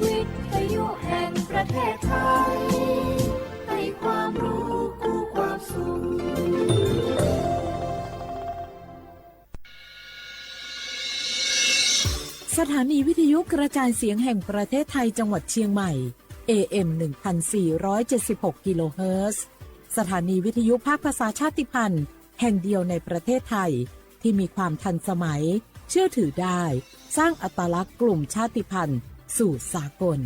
วิทยุแห่งประเทศไทย ให้ความรู้คู่ความสุข สถานีวิทยุกระจายเสียงแห่งประเทศไทยจังหวัดเชียงใหม่ เอ เอ็ม หนึ่งพันสี่ร้อยเจ็ดสิบหก กิโลเฮิรตซ์ สถานีวิทยุภาคภาษาชาติพันธุ์แห่งเดียวในประเทศไทย ที่มีความทันสมัย เชื่อถือได้ สร้างอัตลักษณ์กลุ่มชาติพันธุ์สู่สากล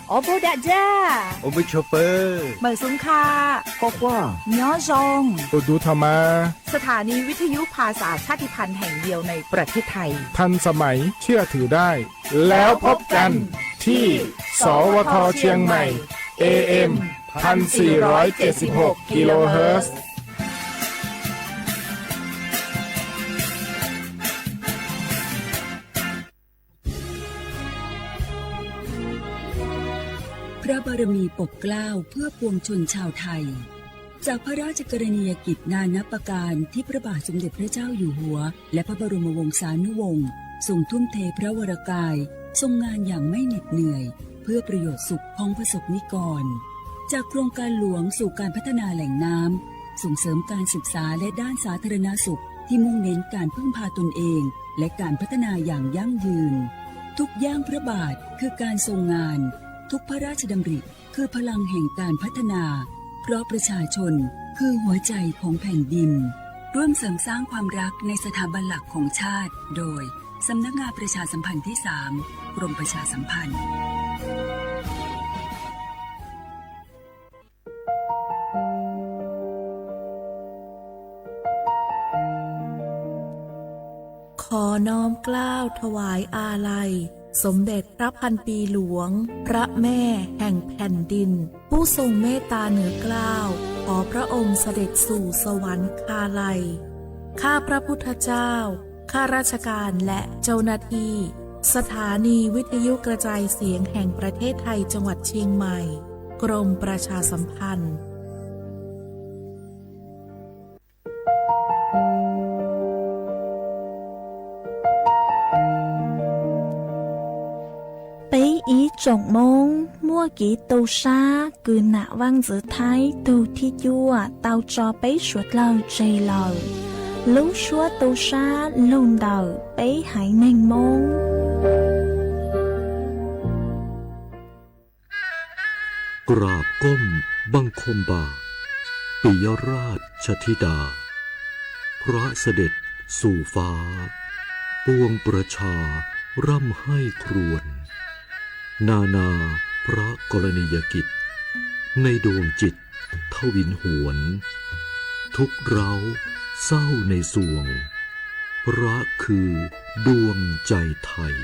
Os pug dam ja, os pug chauffeur, mawm xub kha, quaj quaj, nyob zoo, ua du tha ma. สถานีวิทยุภาษาชาติพันธุ์แห่งเดียวในประเทศไทย ทันสมัย เชื่อถือได้ แล้วพบกันที่ สวท เชียงใหม่ เอ เอ็ม พันสี่ร้อยเจ็ดสิบหก กิโลเฮิรตซ์ พระบารมีปกเกล้าเพื่อปวงชนชาวไทย จากพระราชกรณียกิจนานับประการที่พระบาทสมเด็จพระเจ้าอยู่หัว และพระบรมวงศานุวงศ์ทรงทุ่มเทพระวรกาย ทรงงานอย่างไม่เหน็ดเหนื่อย เพื่อประโยชน์สุขของประสบนิกร จากโครงการหลวงสู่การพัฒนาแหล่งน้ำ ส่งเสริมการศึกษาและด้านสาธารณสุขที่มุ่งเน้นการพึ่งพาตนเอง และการพัฒนาอย่างยั่งยืน ทุกย่างพระบาทคือการทรงงาน ทุกพระราชดำริคือพลังแห่งการพัฒนา เพราะประชาชนคือหัวใจของแผ่นดิน ร่วมเสริมสร้างความรักในสถาบันหลักของชาติ โดย สำนักงานประชาสัมพันธ์ที่สาม กรมประชาสัมพันธ์ ขอน้อมเกล้าถวายอาลัย สมเด็จพระพันปีหลวง พระแม่แห่งแผ่นดิน ผู้ทรงเมตตาเหนือเกล้า ขอพระองค์เสด็จสู่สวรรคาลัย ข้าพระพุทธเจ้า ข้าราชการและเจ้าหน้าที่ สถานีวิทยุกระจายเสียงแห่งประเทศไทยจังหวัดเชียงใหม่ กรมประชาสัมพันธ์ Peb ib tsoom Hmoob muaj kev tu sab kws nam vaj ntxwv Thaib tug thib cuaj tau tso peb suav dlawg tseg lawm. Lub suab tu sab lug ntawm peb haiv neeg Hmoob. กราบก้มบังคมบาท ปิยราชธิดา พระเสด็จสู่ฟ้า ปวงประชาร่ำไห้ครวญ นานาพระกรณียกิจ ในดวงจิตทวินหวน ทุกข์ร้าวเศร้าในสวง พระคือดวงใจไทย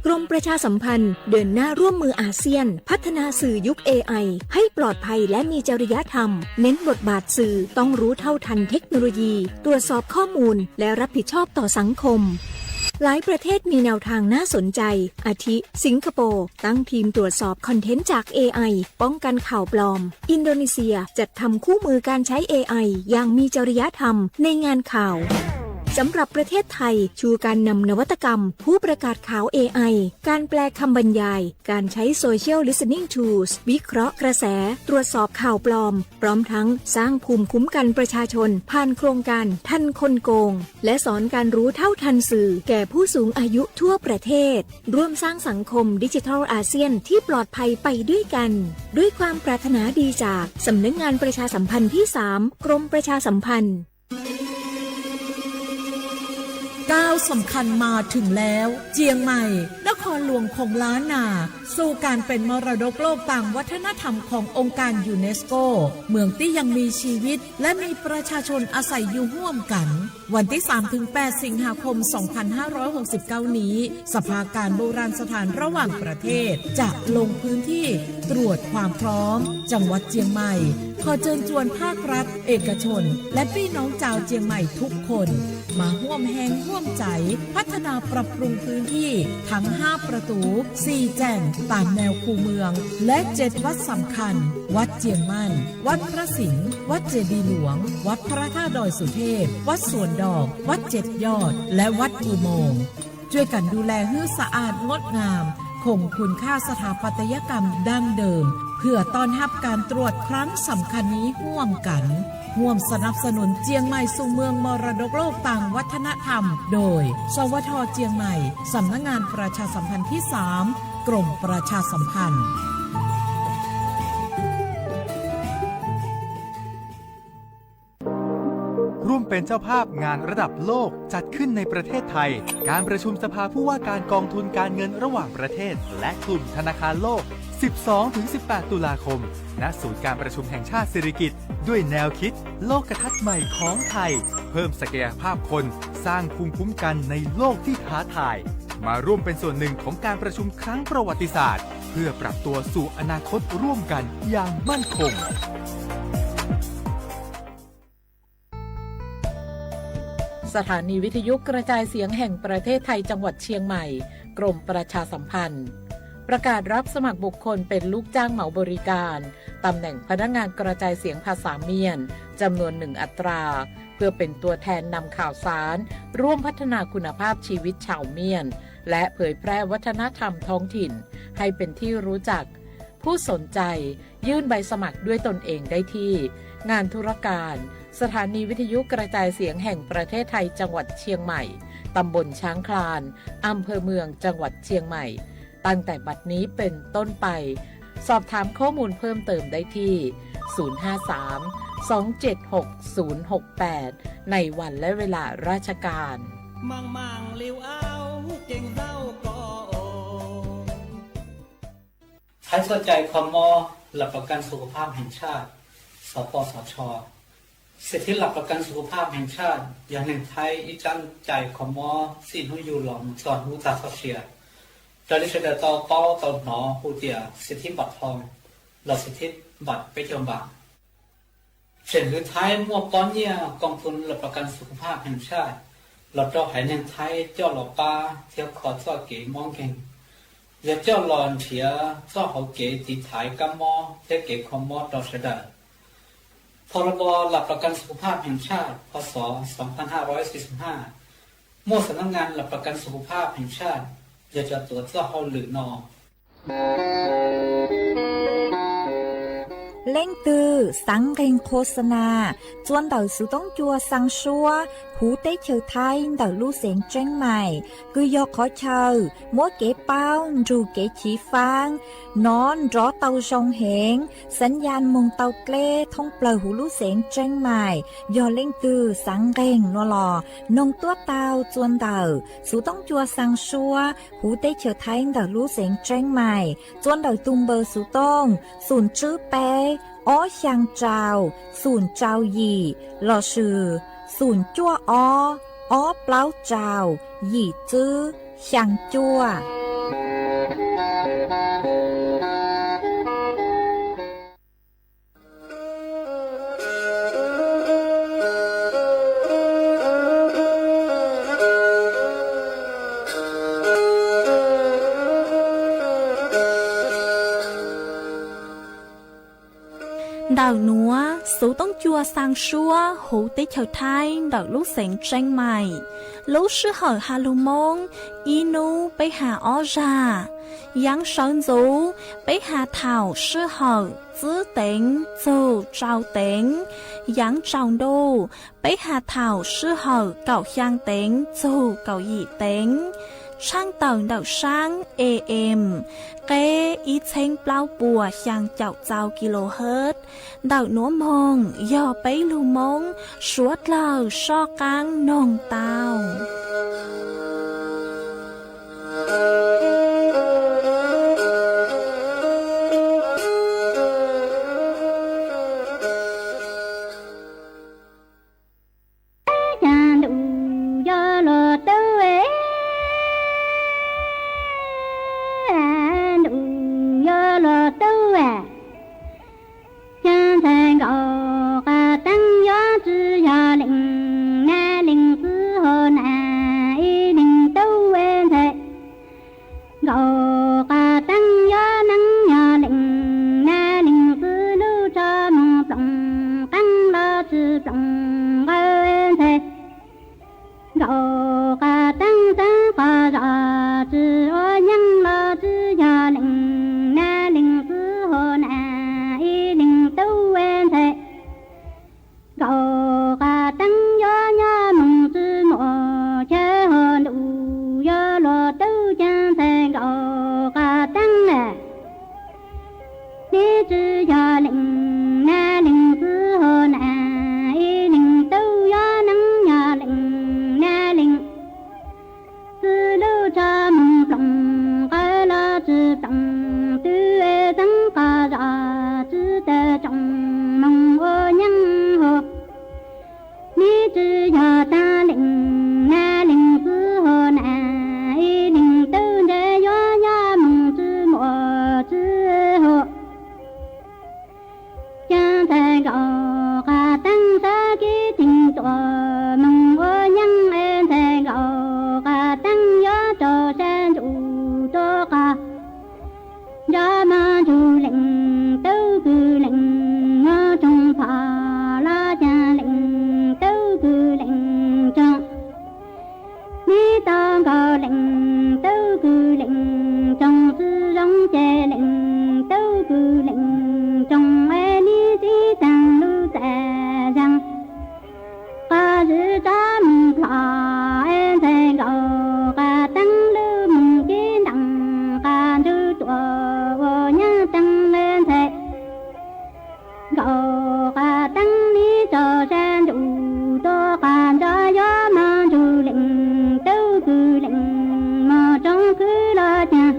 กรมประชาสัมพันธ์เดินหน้าร่วมมืออาเซียน พัฒนาสื่อยุค เอไอ ให้ปลอดภัยและมีจริยธรรม เน้นบทบาทสื่อต้องรู้เท่าทันเทคโนโลยี ตรวจสอบข้อมูล และรับผิดชอบต่อสังคม หลายประเทศมีแนวทางน่าสนใจ อาทิ สิงคโปร์ ตั้งทีมตรวจสอบคอนเทนต์จาก เอไอ ป้องกันข่าวปลอม อินโดนีเซียจัดทำคู่มือการใช้ เอไอ อย่างมีจริยธรรมในงานข่าว สำหรับประเทศไทย ชูการนำนวัตกรรม ผู้ประกาศข่าว เอไอ การแปลคำบรรยาย การใช้ Social Listening Tools วิเคราะห์กระแส ตรวจสอบข่าวปลอม พร้อมทั้งสร้างภูมิคุ้มกันประชาชน ผ่านโครงการทันคนโกง และสอนการรู้เท่าทันสื่อแก่ผู้สูงอายุทั่วประเทศ ร่วมสร้างสังคมดิจิทัลอาเซียนที่ปลอดภัยไปด้วยกัน ด้วยความปรารถนาดีจากสำนักงานประชาสัมพันธ์ที่สาม กรมประชาสัมพันธ์ ก้าวสำคัญมาถึงแล้ว เจียงใหม่ นครหลวงของล้านนา สู่การเป็นมรดกโลกตามวัฒนธรรมขององค์การยูเนสโก เมืองที่ยังมีชีวิต และมีประชาชนอาศัยอยู่ร่วมกัน วันที่สามถึงแปด สิงหาคม สองพันห้าร้อยหกสิบเก้า นี้ สภาการโบราณสถานระหว่างประเทศ จะลงพื้นที่ตรวจความพร้อม จังหวัดเจียงใหม่ ขอเชิญชวนภาครัฐ เอกชน และพี่น้องชาวเจียงใหม่ทุกคน มาฮ่วมแฮงฮ่วมใจ๋พัฒนาปรับปรุงพื้นที่ทั้งห้าประตู๋ สี่แจ่ง ตามแนวคูเมือง และเจ็ดวัดสำคัญ วัดเจียงมั่น วัดพระสิงห์ วัดเจดีย์หลวง วัดพระธาตุดอยสุเทพ วัดสวนดอก วัดเจ็ดยอด และวัดอุโมงค์ ช่วยกันดูแลหื้อสะอาดงดงาม คงคุณค่าสถาปัตยกรรมดั้งเดิม เพื่อต้อนรับการตรวจครั้งสำคัญนี้ฮ่วมกั๋น ฮ่วมสนับสนุนเจียงใหม่สู่เมืองมรดกโลกตางวัฒนธรรม โดย สวท เจียงใหม่ สำนักงานประชาสัมพันธ์ที่สาม กรมประชาสัมพันธ์ ร่วมเป็นเจ้าภาพงานระดับโลกจัดขึ้นในประเทศไทย การประชุมสภาผู้ว่าการกองทุนการเงินระหว่างประเทศ และกลุ่มธนาคารโลก สิบสองถึงสิบแปด ตุลาคม ณ ศูนย์การประชุมแห่งชาติสิริกิติ์ ด้วยแนวคิดโลกทัศน์ใหม่ของไทย เพิ่มศักยภาพคน สร้างภูมิคุ้มกันในโลกที่ท้าทาย มาร่วมเป็นส่วนหนึ่งของการประชุมครั้งประวัติศาสตร์ เพื่อปรับตัวสู่อนาคตร่วมกันอย่างมั่นคง สถานีวิทยุกระจายเสียงแห่งประเทศไทยจังหวัดเชียงใหม่ กรมประชาสัมพันธ์ ประกาศรับสมัครบุคคลเป็นลูกจ้างเหมาบริการ ตำแหน่งพนักงานกระจายเสียงภาษาเมียน จำนวนหนึ่งอัตรา เพื่อเป็นตัวแทนนำข่าวสาร ร่วมพัฒนาคุณภาพชีวิตชาวเมียน และเผยแพร่วัฒนธรรมท้องถิ่น ให้เป็นที่รู้จัก ผู้สนใจยื่นใบสมัครด้วยตนเองได้ที่ งานธุรการ สถานีวิทยุกระจายเสียงแห่งประเทศไทยจังหวัดเชียงใหม่ ตำบลช้างคลาน อำเภอเมืองจังหวัดเชียงใหม่ ตั้งแต่บัดนี้เป็นต้นไป สอบถามข้อมูลเพิ่มเติมได้ที่ ศูนย์ห้าสาม สองเจ็ดหก ศูนย์หกแปด ในวันและเวลาราชการ Thaib txoj cai kho mob หลักประกันสุขภาพแห่งชาติ สปสช. สิทธิหลักประกันสุขภาพแห่งชาติ yog neeg Thaib ib tsab cai kho mob txij hnub yug los mus txog hnub tag txoj sia. Raws li sawv daws tau paub tau hnov hu tias สิทธิบัตรทอง los สิทธิบัตร peb caug npam. Tseem hwv Thaib muaj pob nyiaj กองทุนหลักประกันสุขภาพแห่งชาติ los rau haiv neeg Thaib coj los pab thiab kho txoj kev mob nkeeg, yog coj los nrhiav txoj hauv kev tiv thaiv kab mob thiab kev kho mob rau sawv daws. พรบ หลักประกันสุขภาพแห่งชาติ พ.ศ. สองพันห้าร้อยสี่สิบห้า muaj สำนักงานหลักประกันสุขภาพแห่งชาติ yog cov tuav txoj hauj lwm no. Leej twg xaav nqeeg qho xa nas txua ntawm xuv toob cua xaa suab huv teb chaws Thaib ntawm lub xeev Tseeb Maim, kws yog qhov chaw muab kev paub nrug kev chiv faab nov nrov tau zoo heev, xaav yaj moog tau dleb thoob plawg huv lub xeev Tseeb Maim. Yog leej twg xaav nqeeg no los noog tuab tau txua ntawm xuv toob cua xaa suab huv teb chaws Thaib ntawm lub xeev Tseeb Maim, txua ntawm tug npawb xuv tooj xoom tswb peb ob xyaa rau xoom rau yim lossis xoom cuaj ob ob plaub rau yim tswb xyaa cuaj. Ntawm nuav xuv toob cua xaa suab huv teb chaws Thaib ntawm lub xeev Tseeb Maim. Lub sij hawm has lug Moob, ib nub peb has ob zag. Yaav sawv ntxuv, peb has thaum sij hawm txwb teev txug tsau teev. Yaav tsaus ntuj, peb has thaum sij hawm kaum xyaa teev txug kaum yim teev. Tshaaj tawm ntawm saab AM, qeb ib txheeb plaub puas xyaa caum txau kilohertz. Ntawm nuav moog yog peb lug Moob suav dlawg soj qaab noog tau. Nkauj Qas Teeb sab kev theej tuaj moog ua nyaab es ntxhais Nkauj Qas Teeb yuav rau sab ntuj tuaj qas nrov mog ntsug leej tub kws leej muaj tsoom phom los caag leej tub kws leej tsoom neb tau nkaus leej tub kws leej tsoom tsi zoo ces leej tub kws leej tsoom es neb tsi taag lug txais zaag qas zib tsob moog plhom es ntxhais Nkauj Qas Teeb lub moog cev ntaam qas ntsug tuaj ua nyaab teeb es ntxhais Nkauj Qas Teeb neb rau sab ntuj tuaj qas nrov yuav mog ntsug leej tub kws leej muaj tsoom khwv los caag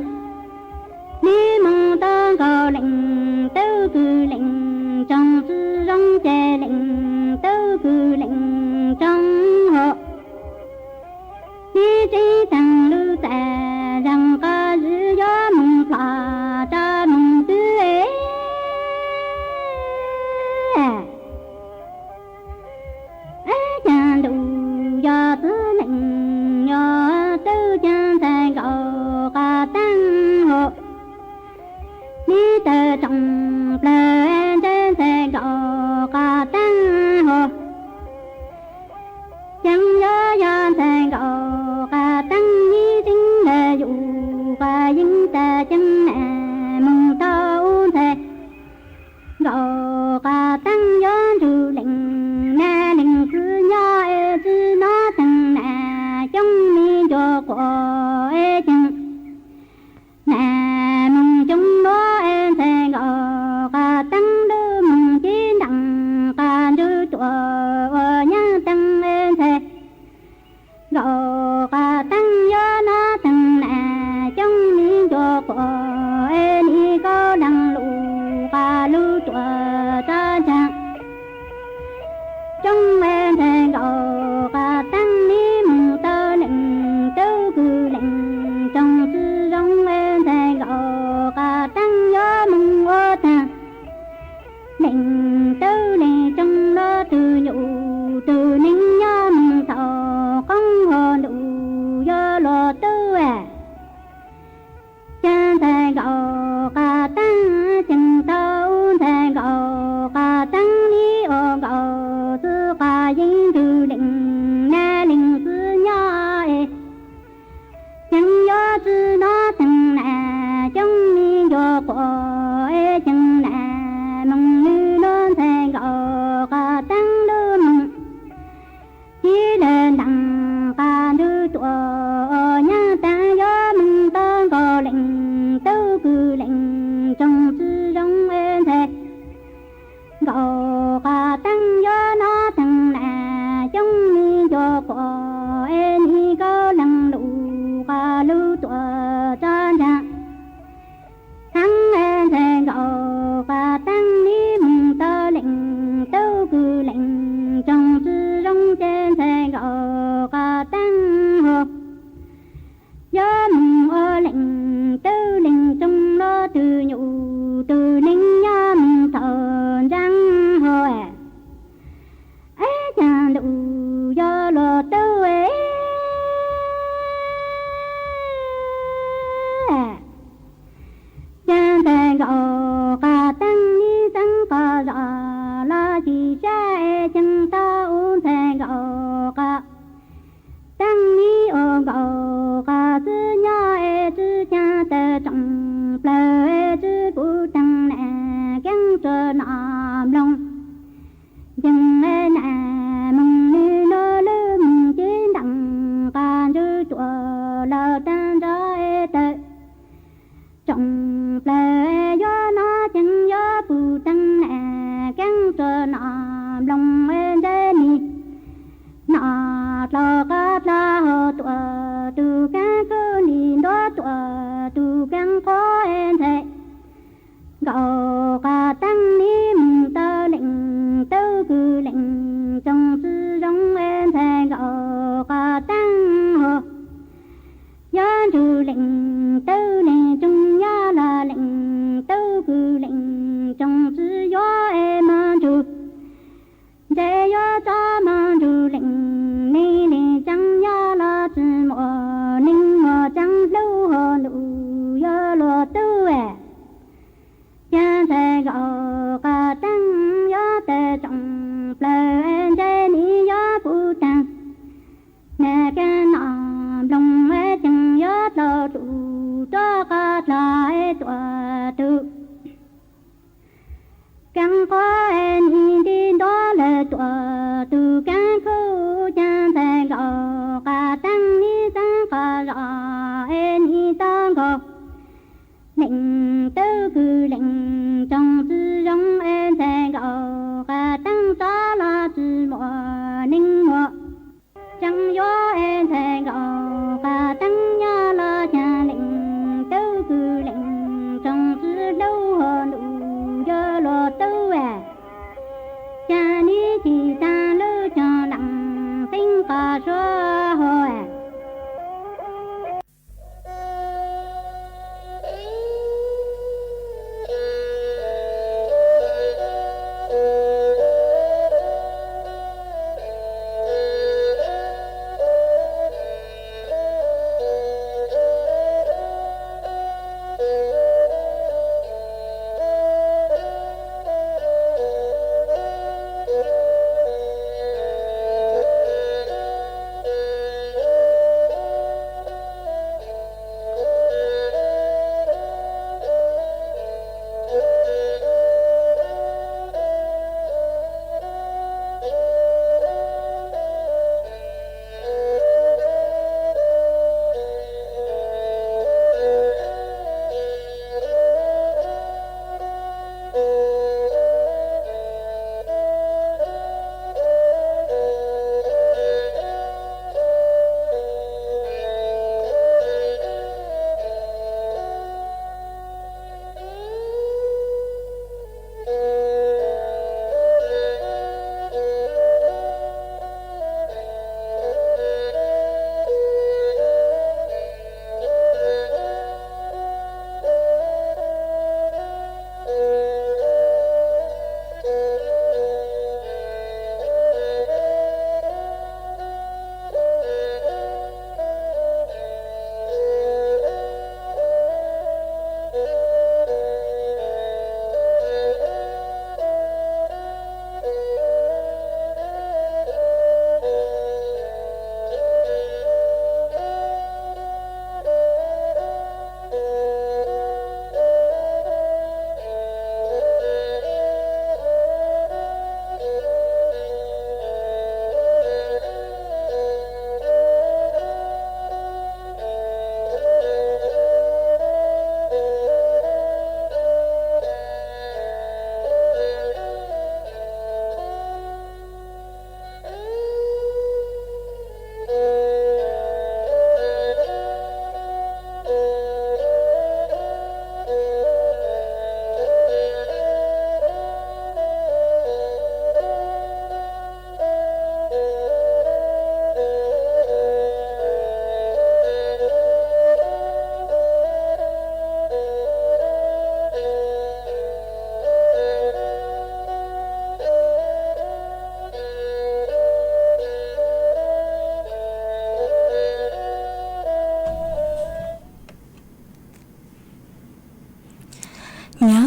neb moog tau nkaus leej tub kws leej tsoom tsi zoo ces leej tub kws leej tsoom hab neb tsi taag lug txais zaag qas zib yuav moog plhom rua moog twg es caag ntuj yog txwv leej yog tub caag ntxhais Nkauj Qas Teeb hab neb tawm tsoom plawg ntseg ntxhais Nkauj Qas Teeb hab ceev yuav yog ntxhais Nkauj Qas Teeb neb tseeb lawm yus qas yeej tas ceev na moog tau ntxhais Nkauj Qas Teeb yuav ntsug leej na leej tsi nyob es tsi nov teeg na coob li ncua quas es ceev na moog coob luaj es ntxhais Nkauj Qas Teeb lub moog cev ntaam qas ntsug tuaj ua nyaab teeb es ntxhais Nkauj Qas Teeb yuav nov teeg na coob li ncua quas es neb kaus leej lug qas lug tuaj tsa ncaag coob es ntxhais Nkauj Qas Teeb neb moog tau leej tub kws leej tsoom tsi zoo es ntxhais Nkauj Qas Teeb yuav moog ua taag leej tub leej tsoom luaj tug nyuj tug neeg nyob moog thaum qoob hauv ntuj yuav luaj tub caag ntxhais Nkauj Qas Teeb ceev tau ntxhais Nkauj Qas Teeb neb ua nkaus txwv qas yeej ntsug leej na leej tsi nyob es ceev yuav tsi nov teeg na coob li ncua quas es ceev na moog lug luaj ntxhais Nkauj Qas Teeb lub moog cev lawm ntaam qas ntsug tuaj ua nyaab teeb yuav moog tau nkaus leej tub kws leej tsoom tsi zoo es ntxhais Nkauj Qas Teeb yuav nov teeg na coob li ncua quas es neb kaus leej lug qas lug tuaj tsa ncaag heev es ntxhais Nkauj Qas Teeb neb moog tau leej tub kws leej tsoom tsi zoo ces ntxhais Nkauj Qas Teeb hab yuav moog ua leej tub leej tsoom luaj tug nyuj tug neeg nyob moog thaum nraag hauv es caag ntuj yog luaj tub es caag ntxhais Nkauj Qas Teeb neb xeeb qas zog los tsis sab es ceev tau ntxhais Nkauj Qas Teeb neb ua nkaus qas txwv nyob es tsi caag tawm tsoom plawg es tsi pum teeg na keeb rua nom nploog ceev na moog lug luaj lub moog cev ntaam qas ntsug tuaj laug taag nrov es tawm tsoom plawg yuav nov ceev yuav pum teeg na keeb rua nom nploog es ntseb nis nom dlau qas dlha hauv tuaj tug keeb kub nis ntuav tuaj tug keeb qhuav es ntxhais Nkauj Qas Teeb neb moog tau leej tub kws leej tsoom tsi zoo es ntxhais Nkauj Qas Teeb hab yuav ntsug leej tub leej tsoom nyob los leej tub kws leej tsoom tsi yuav es mog ntsug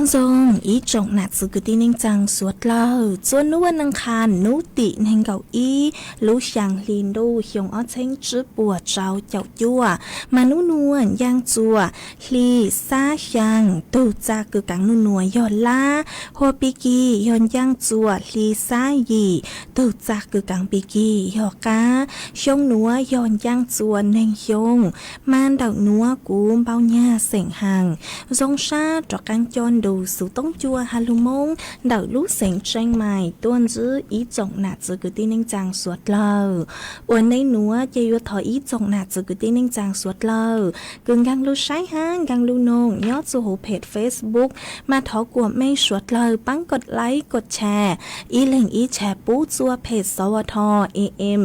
Zoo ib tsoom nam txiv kwv tij neej tsaa suav dlawg, txua nub vaj neej qha nub tim neeg nkaum ib lub xyaa hli ntuj xyoo ob txheeb tsib puas tsau caum cuaj, mas nub nuav ncaaj txua hli xab xyaa, tug txag kws kaav nub nuav yog lab, hua pig kig yog ncaaj txua hli xab yim, tug txag kws kaav pig kig yog qaab. Xyoo nuav yog ncaaj txua neeg xyoo, mas ntawm nuav kuv npau nyag xeem haas zoo sab rov qaab coj ntu xuv toob cua ha lug Moob ntawm lub xeev Tsheej Mais tuaj ntsib ib tsoom nam txiv kwv tij neej tsaa suav dlawg. Ua ntej nuav ces yuav thov ib tsoom nam txiv kwv tij neej tsaa suav dlawg kws nkaag lug saib hab nkaag lug noog nyob txug huv peg Facebook, mas thov kuas mej suav dlawg paab kov like kov share, ib leeg ib share pub txua peg S W T A M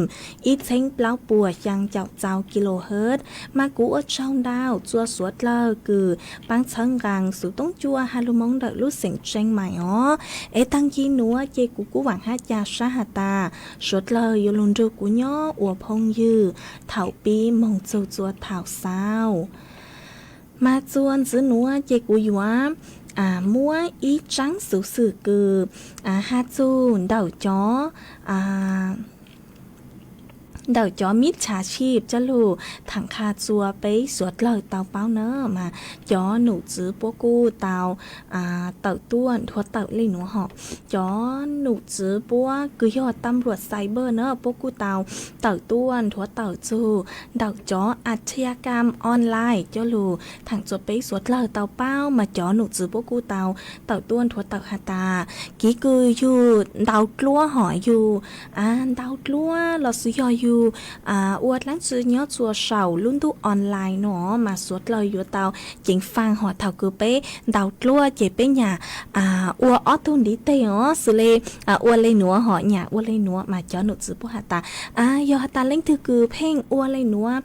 ib txheeb plaub puas xyaa caum txau kilohertz. Mas kuv ua tsaug ntau txua suav dlawg kws paab txhawb nqaa xuv toob cua ha lug Moob ntawm lub xeev Tsheej Mais os. Es taag ci nuav ces kuv kuj vaam hab ca sab has tas suav dlawg yuav lug nrug kuv nyob ua phooj ywg thaum pib moog txug txua thaum xaus. Mas txua ntxiv nuav ces kuv yuav muab ib tsaab xuv xwm kws has txug ntawm cov ntawm cov mib tshaav tshij coj lug thaam qha txua peb suav dlawg tau paub na. Mas cov num txwv puab kuj tau tawm tuaj nthuav tawm le nuav hom. Cov num txwv puab kws yog tam luam cyber na puab kuj tau tawm tuaj nthuav tawm txug ntawm cov asia kam online coj lug thaam txua peb suav dlawg tau paub. Mas cov num txwv puab kuj tau tawm tuaj nthuav tawm has tas kev kws yug ntau dluab hom yug ntau dluab los xwb yog yug ua dlaab tsi nyob txua saum lub ntuj online nuav mas suav dlawg yuav tau ceev faj hom. Thaum kws peb ntau dluab ces peb nyam ua ob tug ntiv teg os xws le ua le nuav hom nyam ua le nuav. Mas cov num txwv puab has tas yog has tas leej twg kws pheej ua le nuav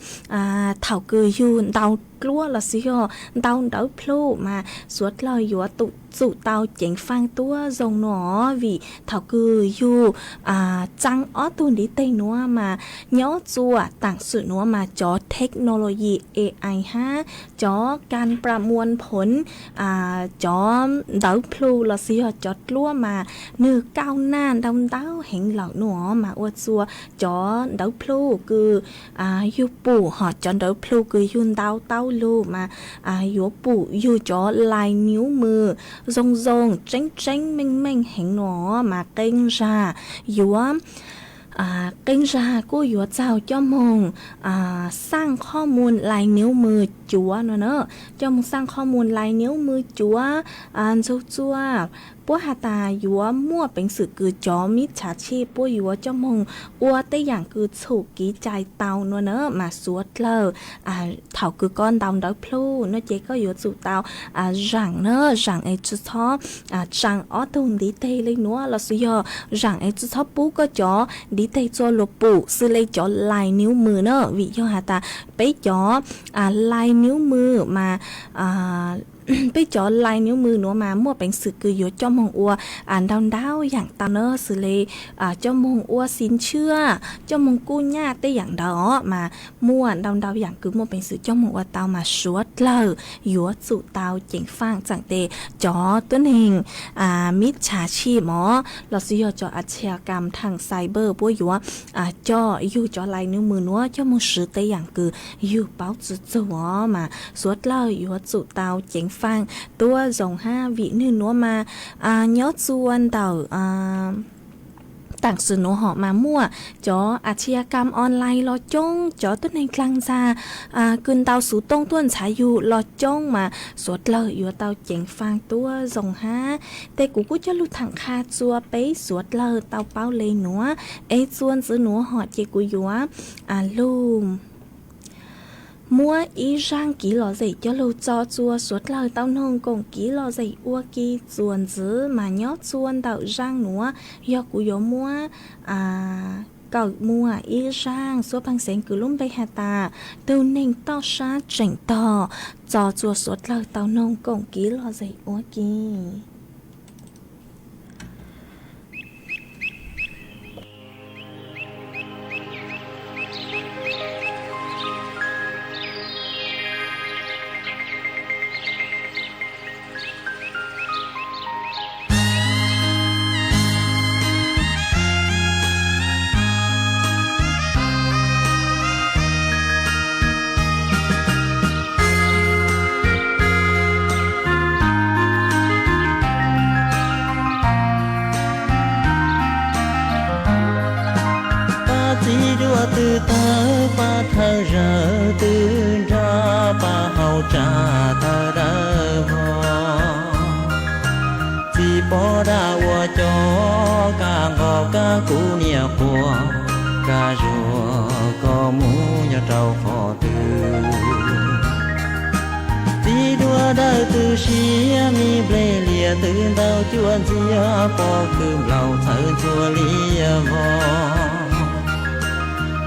thaum kws yug ntau dluab los xwb yog ntau nrawv plhu mas suav dlawg yuav tsum tau ceev faj tuab zoo nuav vim thaum kws yug tsaa ob tug ntiv teg nuav mas nyob txua taam sim nuav mas cov technology A I hab cov kas pram muas phoov cov nrawv plhu los xwb yog cov dluab mas nwg kauj naj ntau ntau heev lawm nuav mas ua txua cov nrawv plhu kws yug pum hom cov nrawv plhu kws yug ntau tau lug mas yuav pum yug cov lais niv mws zoo zoo tseeb tseeb meej meej heev nuav mas qee zag yuav qee zag kuj yuav txaug coj moog xaaj qhob mus lais niv mws cuav nuav na. Coj moog xaaj qhob mus lais niv mws cuav ntxug txua puab has tas yuav muaj peev xwm kws cov mib tshaav tshij puab yuav coj moog ua tej yaam kws txhum kev cai tau nuav na mas suav dlawg thaum kws koj ntau nrawv plhu nuav ces koj yuav tsum tau zaam na, zaam es tsi txhob tsaa ob tug ntiv teg le nuav los xwb yog zaam es tsi txhob pub koj cov ntiv teg txua luas pum xws le cov lais niv mws na vim yog has tas peb cov lais niv mws mas peb cov lais niv mws nuav mas muaj peev xwm kws yuav coj moog ua ntau ntau yaam tau na xws le coj moog ua xi ntshiab coj moog kuj nyaj tej yaam ntawd os mas muaj ntau ntau yaam kws muaj peev xwm coj moog ua tau mas suav dlawg yuav tsum tau ceev faj txaam tes cov tuab neeg mib tshaav tshij mog los xwb yog cov a tshia kam thaam cyber puab yuav coj yug cov lais niv mws nuav coj moog swv tej yaam kws yug paub tsi txug os mas suav dlawg yuav tsum tau ceev faj tuab zoo hab vim nwg nuav mas nyob txua ntawm taam sim nuav hom mas muaj cov a tshia kam online los coob, cov tuab neeg dlaag ntxag kws ntau xuv tooj tuaj ntxhaav yug los coob mas suav dlawg yuav tau ceev faj tuab zoo hab. Tes kuv kuj coj lug thaam qha txua peb suav dlawg tau paub le nuav es txua ntxiv nuav hom ces kuv yuav lug muab ib zaaj kev lom zem coj lug tso txua suav dlawg tau noog koom kev lom zem ua ke txua ntxiv mas nyob txua ntawm zaaj nuav yog kuv yuav muab kawm muaj ib zaaj xuab pheej xeev kws lub npe has tas tug neeg toj sab tseem tog tso txua suav dlawg tau noog koom kev lom zem ua ke. Txiv duaj twb tawg pab thawj zaws twb nrog pab hauv tsa tawg dawb vog. Txiv pov dab ua cov kab nqos kab kuv niam quas, kab zuag koj mus nyob rau qhov twg. Txiv duaj dawb twb siab, me nplej lias twb ntau cuaj ntxiag, pob kws nplaum txhawv ntxhua liab vog.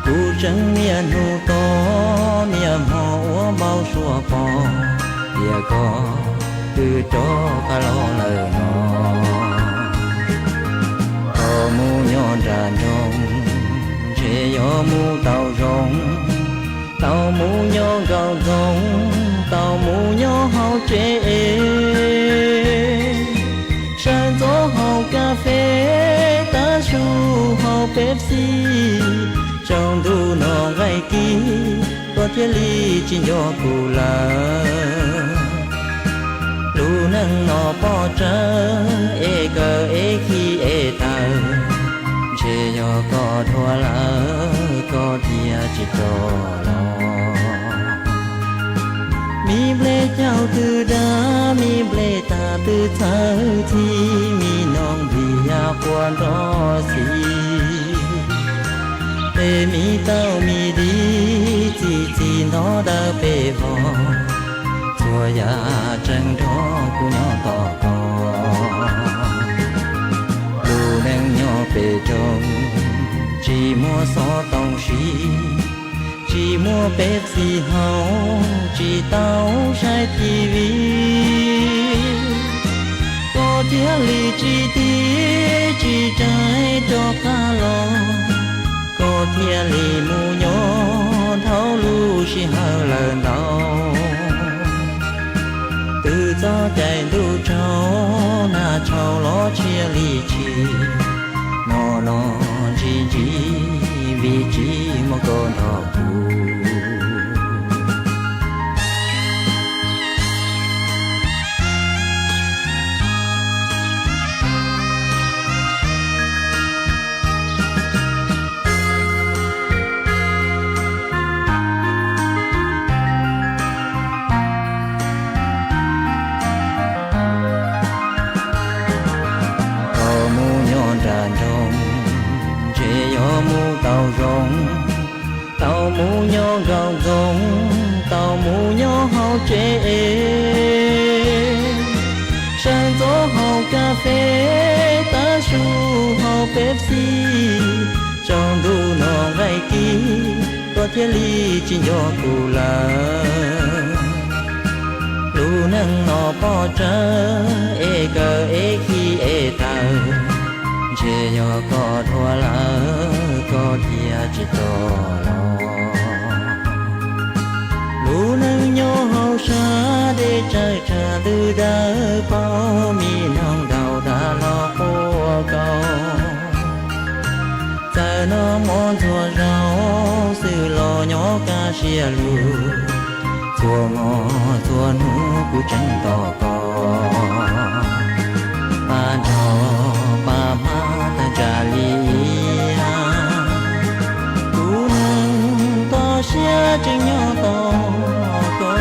Kuv tseem niaj hnub tos niaj hmo ua npau suav pom tias koj twb rov qab los lawm no. Koj mus nyob nram nroog, ntshe yog mus tau zoo, tau mus nyob nkaum ntxoov, tau mus nyob hauv tsev es, sawv ntxov haus kas fes, tav su haus Pepsi, tsaus ntuj no nqaij kis, koj thiaj li tsis nco kuv lawm. Lub neej no pob tsawb, es kawg es khi es tawg, ntshe yog koj dhuav lawm koj thiaj tsis rov los. Me nplej caug twb dab, me nplej tag twb txhawv txhij, me noog nplig ya quaj nrov xis. Peb me tauj me di, txi txiv ntov dawb pes vog, txhua yam tseem nrog kuv nyob tos koj. Lub neej nyob pem roob, tsis muaj xov tooj siv, tsis muaj Pepsi haus, tsis tau saib T V, koj thiaj li tsis tiv tsis rais rov qab los. Koj thiaj li mus nyob dhau lub sij hawm lawm ntau. Twb txog caij ntuj tsaus, nag tshauv los tshiab li tshis, no no ntsig ntsig vim tsis muaj koj nrog kuv. Koj mus nyob nram nroog, ntshe yog mus tau zoo, tau mus nyob nkaum ntxoov, tau mus nyob hauv tsev es, sawv ntxov haus kas fes, tav su haus Pepsi, tsaus ntuj no nqaij kis, koj thiaj li tsis nco kuv lawm. Lub neej no pob tsawb, es kawg es khi es tawg, ntshe yog koj dhuav lawm koj thiaj tsis rov los. Lub neej nyob hauv sab dej tsawg tsag twb dawb paug, me noog ntaus dag los quaj kaus. Txawm noj mov ntxuag zaub xwb los nyob kaj siab lug, txhua hmo txhua hnub kuv tseem tos koj. Pab nrog pab hmab tag tsam li iab, kuv neeg toj siab tseem nyob tos koj.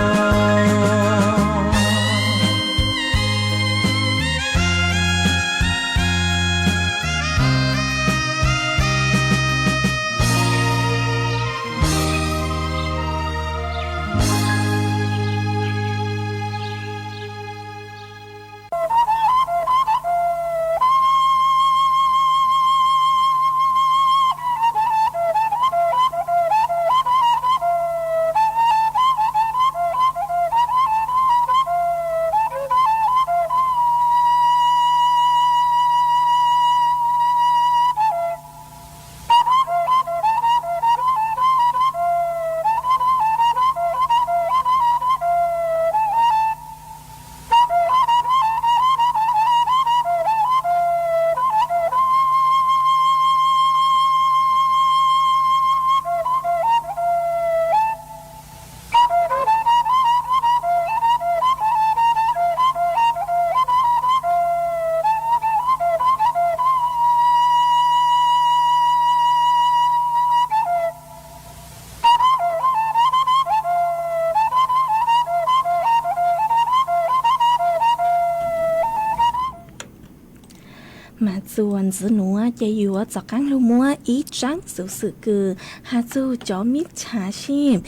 txuas ntxiv nuav ces yuav rov qaab lug muab ib tsaab xuv xwm kws has txug cov mib txhav sib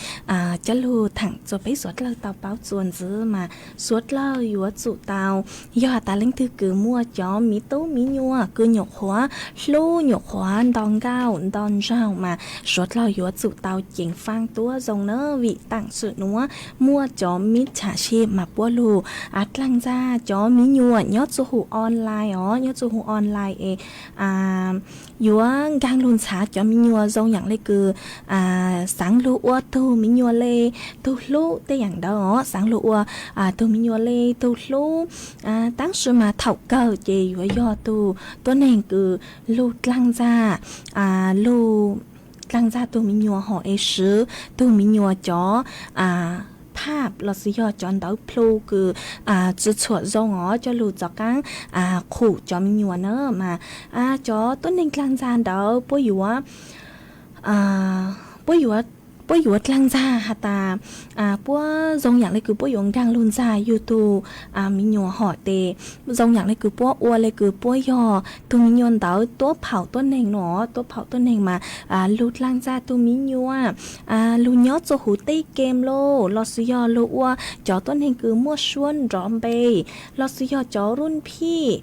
coj lug thaam rua peb suav dlawg tau paub txuas ntxiv mas suav dlawg yuav tsum tau, yog has tas leej twg kws muaj cov miv tub miv nyuam kws nyuam qhuav hlub nyuam qhuav nto nkauj nto ntsaug mas suav dlawg yuav tsum tau ceev faaj tuab zoo na, vim taam sim nuav muaj cov mib txhav sib mas puab lug dlaag ntxag cov miv nyuam nyob txuj huv online os, nyob txuj huv online es yuav nkaag lug ntxhav cov miv nyuam zoo yaam le kws xaav lug ua tug miv nyuam le tug hlub tej yaam ntawd os, xaav lug ua tug miv nyuam le tug hlub, taab sis mas thaum kawg ces yuav yog tug tuab neeg kws lug dlaag ntxag, lug dlaag ntxag tug miv nyuam hom es swv tug miv nyuam cov phaj lossis yog cov ntawv plhu kws tsi txhuam zoo os coj lug rov qaab qhum cov miv nyuam na mas cov tuab neeg dlaag ntxag ntawd puab yuav puab yuav dlaag ntxag has tas puab zoo yaam le kws puab yuav nkaag lug ntxag yug tug miv nyuam hom tes zoo yaam le kws puab ua le kws puab yog tug miv nyuam ntawd tuab phaum tuab neeg no, tuab phaum tuab neeg mas lug dlaag ntxag tug miv nyuam, lug nyob txuj huv tej game los lossis yog lug ua cov tuab neeg kws muaj suab nrov npe lossis yog cov run phij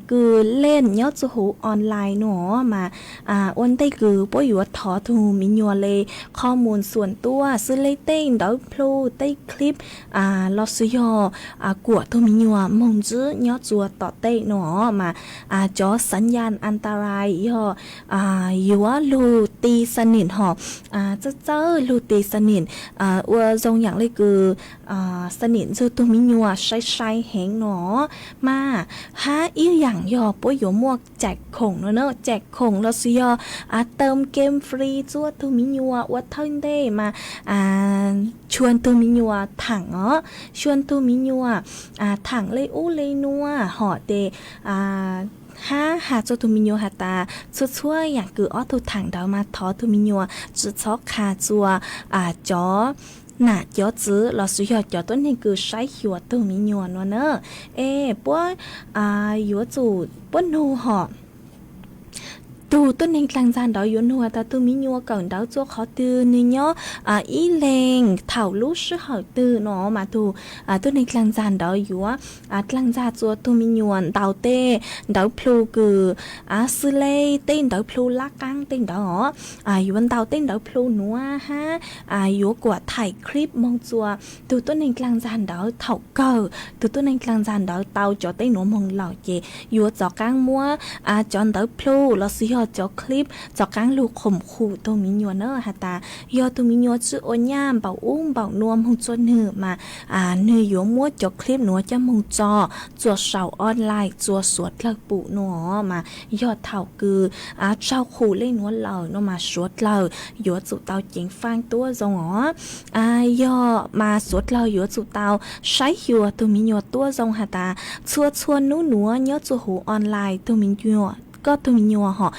kws leej nyob txuj huv online no mas ua ntej kws puab yuav thov tug miv nyuam le qhov muag xuam tuaj xws le tej ntawv plhu tej clip lossis yog kuam tug miv nyuam moog ntsib nyob tsua tom tej no mas cov xav yas antarai yog yuav lug ti xa nim hom txawj txawj lug ti xa nim ua zoo yaam le kws xa nim ntsug tug miv nyuam sai sai heev no mas hab ib yaam yog puab yuav muaj caim khoom no na, caim khoom lossis yog tawm game free tsua tug miv nyuam ua thawj ntej mas xyuas tug miv nyuam thaam os, xyuas tug miv nyuam thaam le ub le nua hom tes hab has tsua tug miv nyuam has tas txhua txhua yaam kws ob tug thaam ntawd mas thov tug miv nyuam tsi txhob qha tsua cov nam cov txwv lossis yog cov tuab neeg kws saib xyuas tug miv nyuam no na. Es puab yuav tsum puab nug hom tug tuab neeg dlaag ntxag ntawd yuav nug has tas tug miv nyuam kawm ntawv tsua qhov twg, nwg nyob ib leeg thaum lub sij hawm twg no mas tug tuab neeg dlaag ntxag ntawd yuav dlaag ntxag tsua tug miv nyuam ntaus tej ntawv plhu kws xws le tej ntawv plhu lab qaab tej ntawd os, yuav ntaus tej ntawv plhu nuav hab yuav kuam thaim clip moog tsua tug tuab neeg dlaag ntxag ntawd. Thaum kawg tug tuab neeg dlaag ntxag ntawd tau cov teb nuav moog lawm ces yuav rov qaab muab cov ntawv plhu lossis yog cov clip rov qaab lug khoom khum tug miv nyuam na has tas yog tug miv nyuam tsi ua nyaj npaum ub npaum nua moog tsua nwg mas nwg yuav muab cov clip nuav coj moog tso tsua saum online tsua suav dlawg pum no mas yog thaum kws tsaug khum le nuav lawm no mas suav dlawg yuav tsum tau ceev faaj tuab zoo os. Yog mas suav dlawg yuav tsum tau saib xyuas tug miv nyuam tuab zoo has tas txhua txhua nub nuav nyob tsua huv online tug miv nyuam, koj tug miv nyuam hom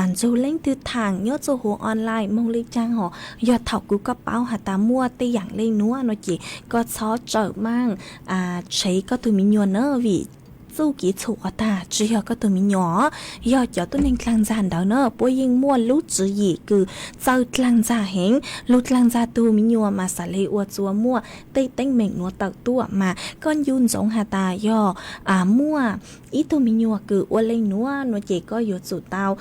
ntsug leej twg thaam nyob tsua huv online moog le caag hom, yog thaum kws koj paub has tas muaj tej yaam le nuav no ces koj txhob tsawm maaj tshev koj tug miv nyuam na vim txuj kev txhum has tas tsi yog koj tug miv nyuam, yog cov tuab neeg dlaag ntxag ntawd na puab yeej muaj lub tswv yim kws txawj dlaag ntxag heev. Lug dlaag ntxag tug miv nyuam mas xav le ua tsua muaj tej teeb meem nuav tawm tuaj mas koj ncu ntsoov has tas yog muaj ib tug miv nyuam kws ua le nuav no ces koj yuav tsum tau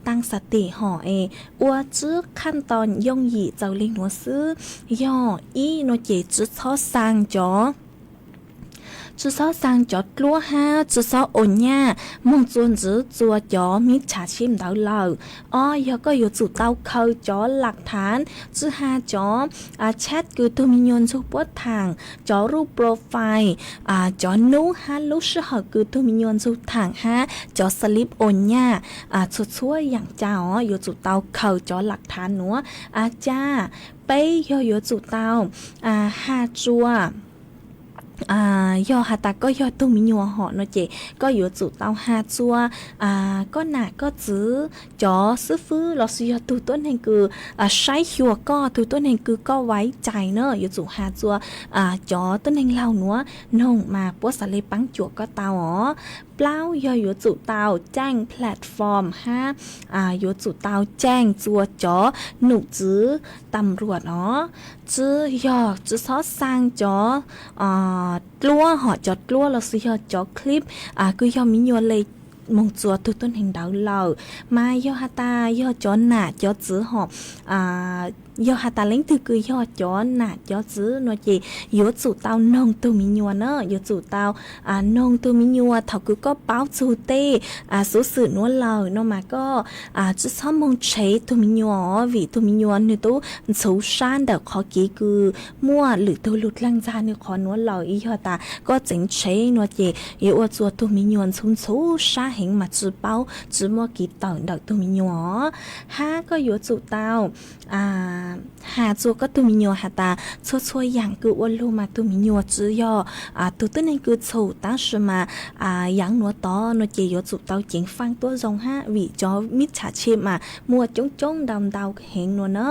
taag xa tim hom es ua tsib qhaj tau yooj yim txaus le nuav xwb. Yog ib no ces tsi txhob xaa cov tsi txhob xaa cov dluab hab tsi txhob ua nyaj moog tsua ntxiv tsua cov mib txhav sib ntawd lawm. Ob yog koj yuav tsum tau khaws cov lam thav tsi has cov chat kws tug miv nyuam ntsug puab thaam, cov ruj profile, cov nub hab lub sij hawm kws tug miv nyuam ntsug thaam hab cov slip ua nyaj txhua txhua yaam ca os yuav tsum tau khaws cov lam thav nuav ca. Peb yog yuav tsum tau has tsua yog has tas koj yog tug miv nyuam hom no ces koj yuav tsum tau has tsua koj nam koj txwv, cov xib fwb lossis yog tug tuab neeg kws saib xyuas koj, tug tuab neeg kws koj vaiv cai na yuav tsum has tsua cov tuab neeg laug nuav noog mas puab xav le paab cuam koj tau os. Plaub yog yuav tsum tau caij platform hab yuav tsum tau caij txua cov nom tswv tam ruam os. Tsi yog tsi txhob xaa cov dluab hom cov dluab los sis yog cov clip kws yog miv nyuas le moog txua tug tuab neeg ntawd lawm. Mas yog has tas yog cov nam cov txwv hom, yog has tas leej twg kws yog cov nam cov txwv nua ces yuav tsum tau noog tug miv nyuas na, yuav tsum tau noog tug miv nyuas thaum kws koj paub txug tej xuv xwm nuav lawm no mas koj tsi txhob moog tshev tug miv nyuas os, vim tug miv nyuas nwg tub ntxhuv sab ntawm qhov kev kws muaj lwm tug lug dlaag ntxag nwg qhov nuav lawm. Yog tas koj tseev tshev nua ces yuav ua txua tug miv nyuas ntxhuv ntxhuv sab heev mas tsi paub tsi muaj kev tawm ntawm tug miv nyuas os. Hab koj yuav tsum tau has txua koj tug miv nyuas has tas txhua txhua yaam kws ua lug mas tug miv nyuas tsi yog tug tuab neeg kws txhum, tab sis mas yaav nuav tod nua ces yuav tsum tau ceev faaj tuab zoo hab vim cov mib tsham tshib mas muaj coob coob ntau ntau heev nua na.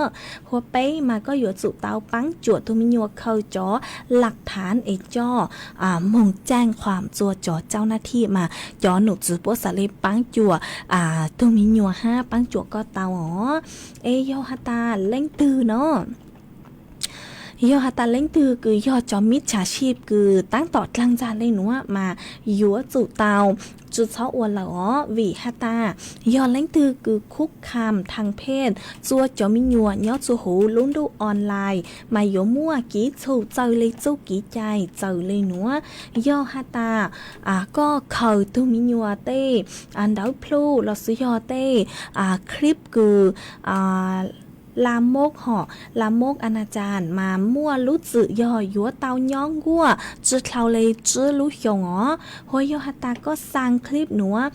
Huab peb mas koj yuav tsum tau paab cuam tug miv nyuas khaws cov laj thaav es coj moog caij qhuam txua cov cau naj thij mas cov nom tswv puab xaav le paab cuam tug miv nyuas hab paab cuam koj tau os. Es yog has tas leej twg no, yog has tas leej twg kws yog cov mib tsham tshib kws taab tom dlaag ntxag le nuav mas yuav tsum tau tsi txhob ua lawm os, vim has tas yog leej twg kws khuv kham thaaj phej txua cov miv nyuas nyob txua huv lub ntuj online mas yuav muaj kev txhum txawm le txuj kev cai txawm le nuav. Yog has tas koj khaws tug miv nyuas tej ntawv plhu los sis yog tej clip kws la mob hom la mob a na cas mas muaj lub txwm yog yuav tau nyob nkuaj tsi dlhau le tsib lub xyoos os. Huas yog has tas koj xaa clip nuav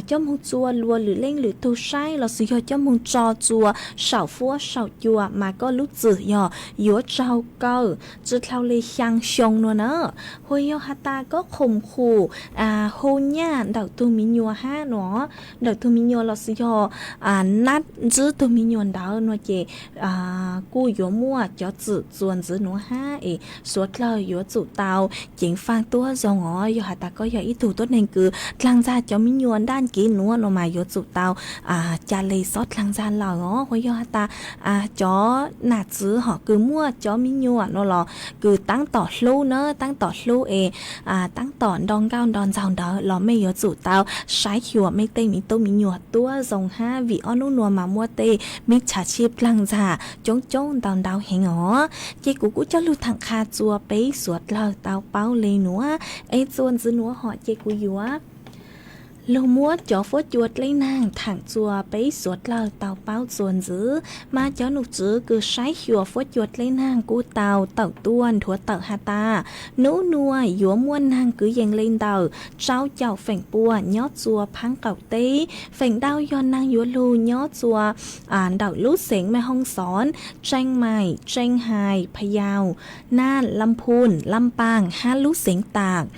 coj moog txua lua lwm leej lwm tug saib los sis yog coj moog tso txua saum fuab saum cua mas koj lub txwm yog yuav tsaug kawg tsi dlhau le xyaa xyoo nua na. Huas yog has tas koj khoom khum hu nyaj ntawm tug miv nyuas hab nua, ntawm tug miv nyuas los sis yog nab ntsib tug miv nyuas ntawd nua ces kuj yuav muaj cov txwm txuas ntxiv nuav hab es suav dlawg yuav tsum tau ceev faaj tuab zoo os. Yog has tas koj yog ib tug tuab neeg kws dlaag ntxag cov miv nyuas ntaj nkev nuav no mas yuav tsum tau ca le xob dlaag ntxag lawm os. Huas yog has tas cov nam txwv hom kws muaj cov miv nyuas no los kws taab tom hlub na, taab tom hlub es taab tom nto nkauj nto ntxaug ntawd los mej yuav tsum tau saib xyuas mej tej miv tub miv nyuas tuab zoo hab vim ob nub nua mas muaj tej mib tsham tshib dlaag ntxag coob coob ntau ntau heev os. Ces kuv kuj coj lug thaam qha txua peb suav dlawg tau paub le nuav. Es txuas ntxiv nuav hom ces kuv yuav lug muab cov fuab cua dleb naag thaam txua peb suav dlawg tau paub txuas ntxiv. Mas cov nom tswv kws saib xyuas fuab cua dleb naag kuj tau tawm tuaj nthuav tawm has tas nub nua yuav muaj naag kwv yees le ntawm rau caum feem pua nyob txua phaab qaum teb. Feem ntau yog naag yuav lug nyob txua ntawm lub xeev Mej Hoob Xoob, Tsee Maim, Tsee Hais, Pha Yaus, Naj, Lam Phun, Lam Paas hab lub xeev Taam.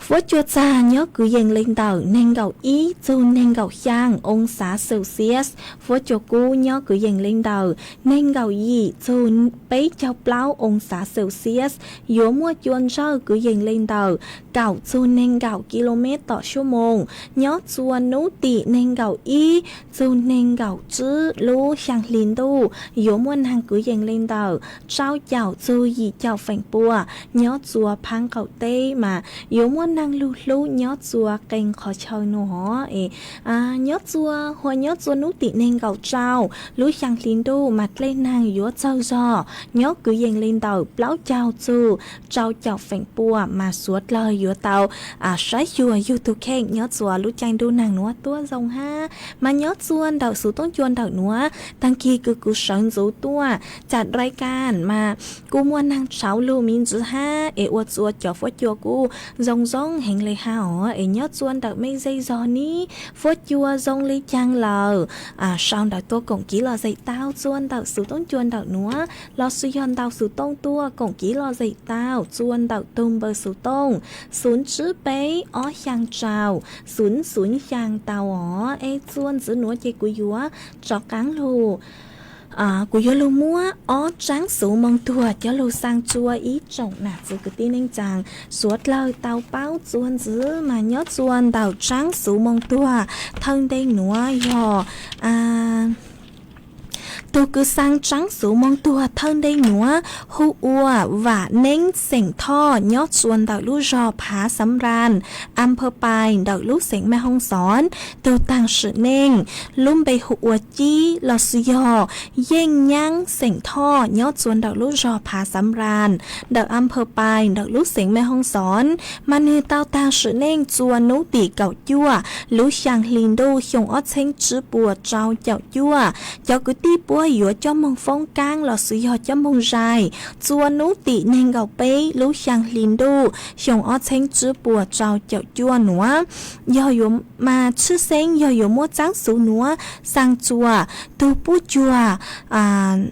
Fuab cua txag nyob kwv yees le ntawm neeg nkaum ib txug neeg nkaum xyaa oo xav Celsius. Fuab cua kub nyob kwv yees le ntawm neeg nkaum yim txug peb caug plaub oo xav Celsius. Yuav muaj cua ntsawj kwv yees le ntawm kaum txug neeg nkaum ki lo mev tom suab moos. Nyob txua nub tim neeg nkaum ib txug neeg nkaum tsib lub xyaa hli ntuj yuav muaj naag kwv yees le ntawm rau caum txug yim caum feem pua. Nyob txua phaab qaum teb mas yuav muaj naag lug hlub nyob txua qee qhov chaw nua. Es nyob txua, huas nyob txua nub tim neeg nkaum rau lub xyaa hli ntuj mas dlej naag yuav txawg zog nyob kwv yees le ntawm plaub caug txug rau caum feem pua mas suav dlawg yuav tau saib xyuas yug tug kheej nyob txua lub caij ntuj naag nuav tuab zoo hab. Mas nyob txua ntawm xuv toob cua ntawm nuav, taag kig kws kuv sawv ntxuv tuaj cam rai kaaj mas kuj muaj naag tshauv lug miv ntxwv hab es ua txua cov fuab cua kuj zoo zoo heev le hab os. Es nyob txua ntawm mej zej zog nib fuab cua zoo le caag lawm, sau ntawv tuaj koom kiv lom zem tau txua ntawm xuv toob cua ntawm nuav los sis yog ntau xuv toob tuaj koom kiv lom zem tau txua ntawm tug npawb xuv toob xuv tsib peb ob xyaa rau xuv xuv xyaa tau os. Es txua ntxiv nuav ces kuv yuav rov qaab lug Kuv yuav lug muab ob tsaab xuv moo tuag coj lug xaa tsua ib tsoom nam txiv kwv tij neej tsaa suav dlawg tau paub txuas ntxiv mas nyob tsua ntawm tsaab xuv moo tuag thawj ntej nuav yog tug kws xaa tsaab xuv moo tuag thawj ntej nuav hu ua Vam Neeb xeem Thoj nyob tsua ntawm lub zog Phav Xav Nraas, Am Phas Pais ntawm lub xeev Mej Hoob Xoon. Tug taag sim neej lub npe hu ua Cib lossis yog Yeej Nyaab xeem Thoj nyob tsua ntawm lub zog Phav Xav Nraas ntawm Am Phas Pais ntawm lub xeev Mej Hoob Xoon. Mas nwg tau taag sim neej tsua nub tim kaum cuaj lub xyaa hli ntuj xyoo ob txheeb tsib puas rau caum cuaj. Cov kwv tij puab yuav coj moog foob kaab lossis yog coj moog zais tsua nub tim neeg nkaum peb lub xyaa hli ntuj xyoo ob txheeb tsib puas rau caum cuaj nuav. Yog yuav mas tshwj xeeb yog yuav muab tsaab xuv nuav xaa tsua tug puj cuag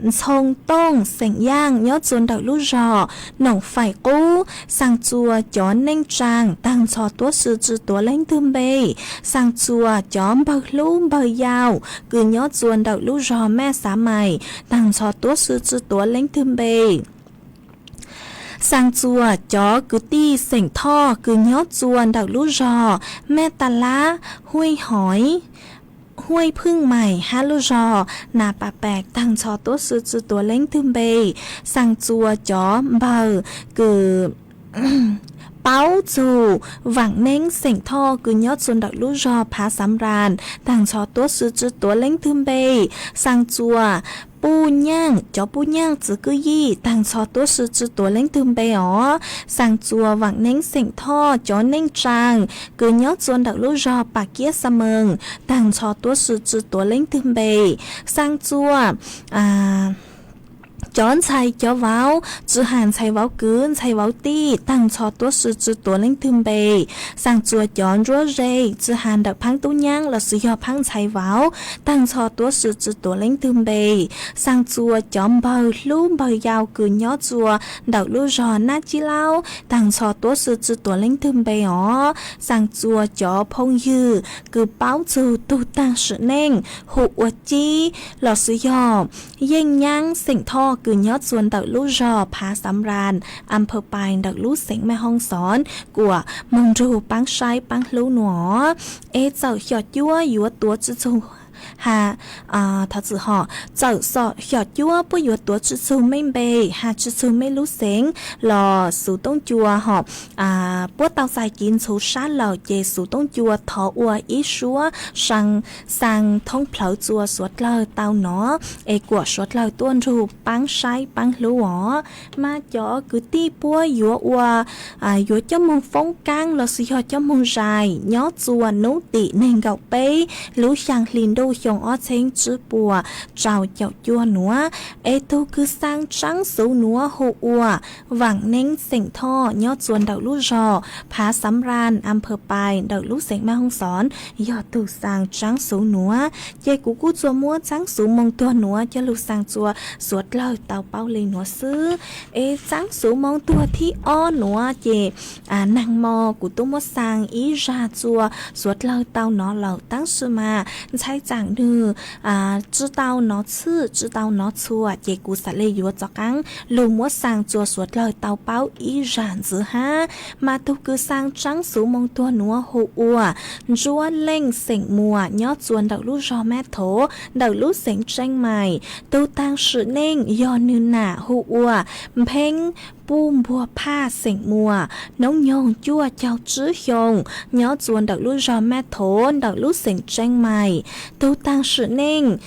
Ntxhoo Tooj xeem Yaaj nyob tsua ntawm lub zog Noom Fais Qub, xaa tsua cov neej tsaa taag nrho tuab si tsi tuav leej twg npe, xaa tsua cov npawg hlub npawg yau kws nyob tsua ntawm lub zog Mej Xav Mais taag nrho tuab si tsi tuav leej twg npe, xaa tsua cov kwv tij xeem Thoj kws nyob tsua ntawm lub zog Mej Tas Lab, Huaj Hoiv, Huaj Phooj Mais hab lub zog Nas Pas Pas taag nrho tuab si tsi tuav leej twg npe, xaa tsua cov npawg kws paub txug Vaam Neeb xeem Thoj kws nyob tsua ntawm lub zog Phav Xav Nraas taag nrho tuab si tsi tuav leej twg npe, xaa tsua puj nyaaj, cov puj nyaaj txiv kwj yij taag nrho tuab si tsi tuav leej twg npe os, xaa tsua Vaam Neeb xeem Thoj cov neej tsaa kws nyob tsua ntawm lub zog Pas Kiab Xa Mees taag nrho tuab si tsi tuav leej twg npe, xaa tsua cov ntxhais cov vauv tsi has ntxhais vauv kwv ntxhais vauv tij taag nrho tuab si tsi tuav leej twg npe, xaa tsua cov ntsuab ze tsi has ntawm phaab tub nyaab lossis yog phaab ntxhais vauv taag nrho tuab si tsi tuav leej twg npe, xaa tsua cov npawg hlub npawg yau kws nyob tsua ntawm lub zog Nab Cib Laub taag nrho tuab si tsi tuav leej twg npe os, xaa tsua cov phooj ywg kws paub txug tug taag sim neej hu ua Cib lossis yog Yeej Nyaab xeem Thoj kws nyob tsua ntawm lub zog Phav Xav Nraas, Am Phas Pais ntawm lub xeev Mej Hoob Xoon kuas moog nrug paab saib paab hlub nuav. Es txawm xyom cuab yuav tuav tsi txug ha, thov txim hom, txawm xyom cuab puab yuav tuav tsi txug mej npe, has tsi txug mej lub xeev los xuv toob cua hom, puab tau txais kiv ntxhuv sab lawm ces xuv toob cua thov ua ib suab xaa thoob plawg tsua suav dlawg tau nov es kuam suav dlawg tuaj nrug paab saib paab hlub os. Mas cov kwv tij puab yuav ua, yuav coj moog foob kaab lossis yog coj moog zais nyob tsua nub tim neeg nkaum peb lub xyaa hli ntuj xyoo ob txheeb tsib puas rau caum cuaj nuav. Es tug kws xaa tsaab xuv nuav hu ua Vaam Neeb xeem Thoj nyob tsua ntawm lub zog Phav Xav Nraas, Am Phas Pais ntawm lub xeev Mej Hoob Xoon yog tug xaa tsaab xuv nuav. Ces kuv kuj tsuas muab tsaab xuv moo tuag nuav coj lug xaa tsua suav dlawg tau paub le nuav xwb. Es tsaab xuv moo tuag thib ob nuav ces naag mo kuv tub muab xaa ib zag tsua suav dlawg tau nov lawm, tab sis mas ntshai tsaam nwg tsi tau nov txhwj tsi tau nov txhua ces kuv xaav le yuav rov qaab lug muab xaa tsua suav dlawg tau paub ib zag ntxiv hab. Mas tug kws xaa tsaab xuv moo tuag nuav hu ua Ntsuab Leej xeem Muas nyob tsua ntawm lub zog Mab Thov ntawm lub xeev Tseeb Mais. Tug taag sim neej yog nwg nam hu ua Npheeb Puj Npuag Phaj xeem Muas, noob nyoog cuaj caug tsib xyoo, nyob tsua ntawm lub zog Mab Thov ntawm lub xeev Tseeb Mais. Tug taag sim neej,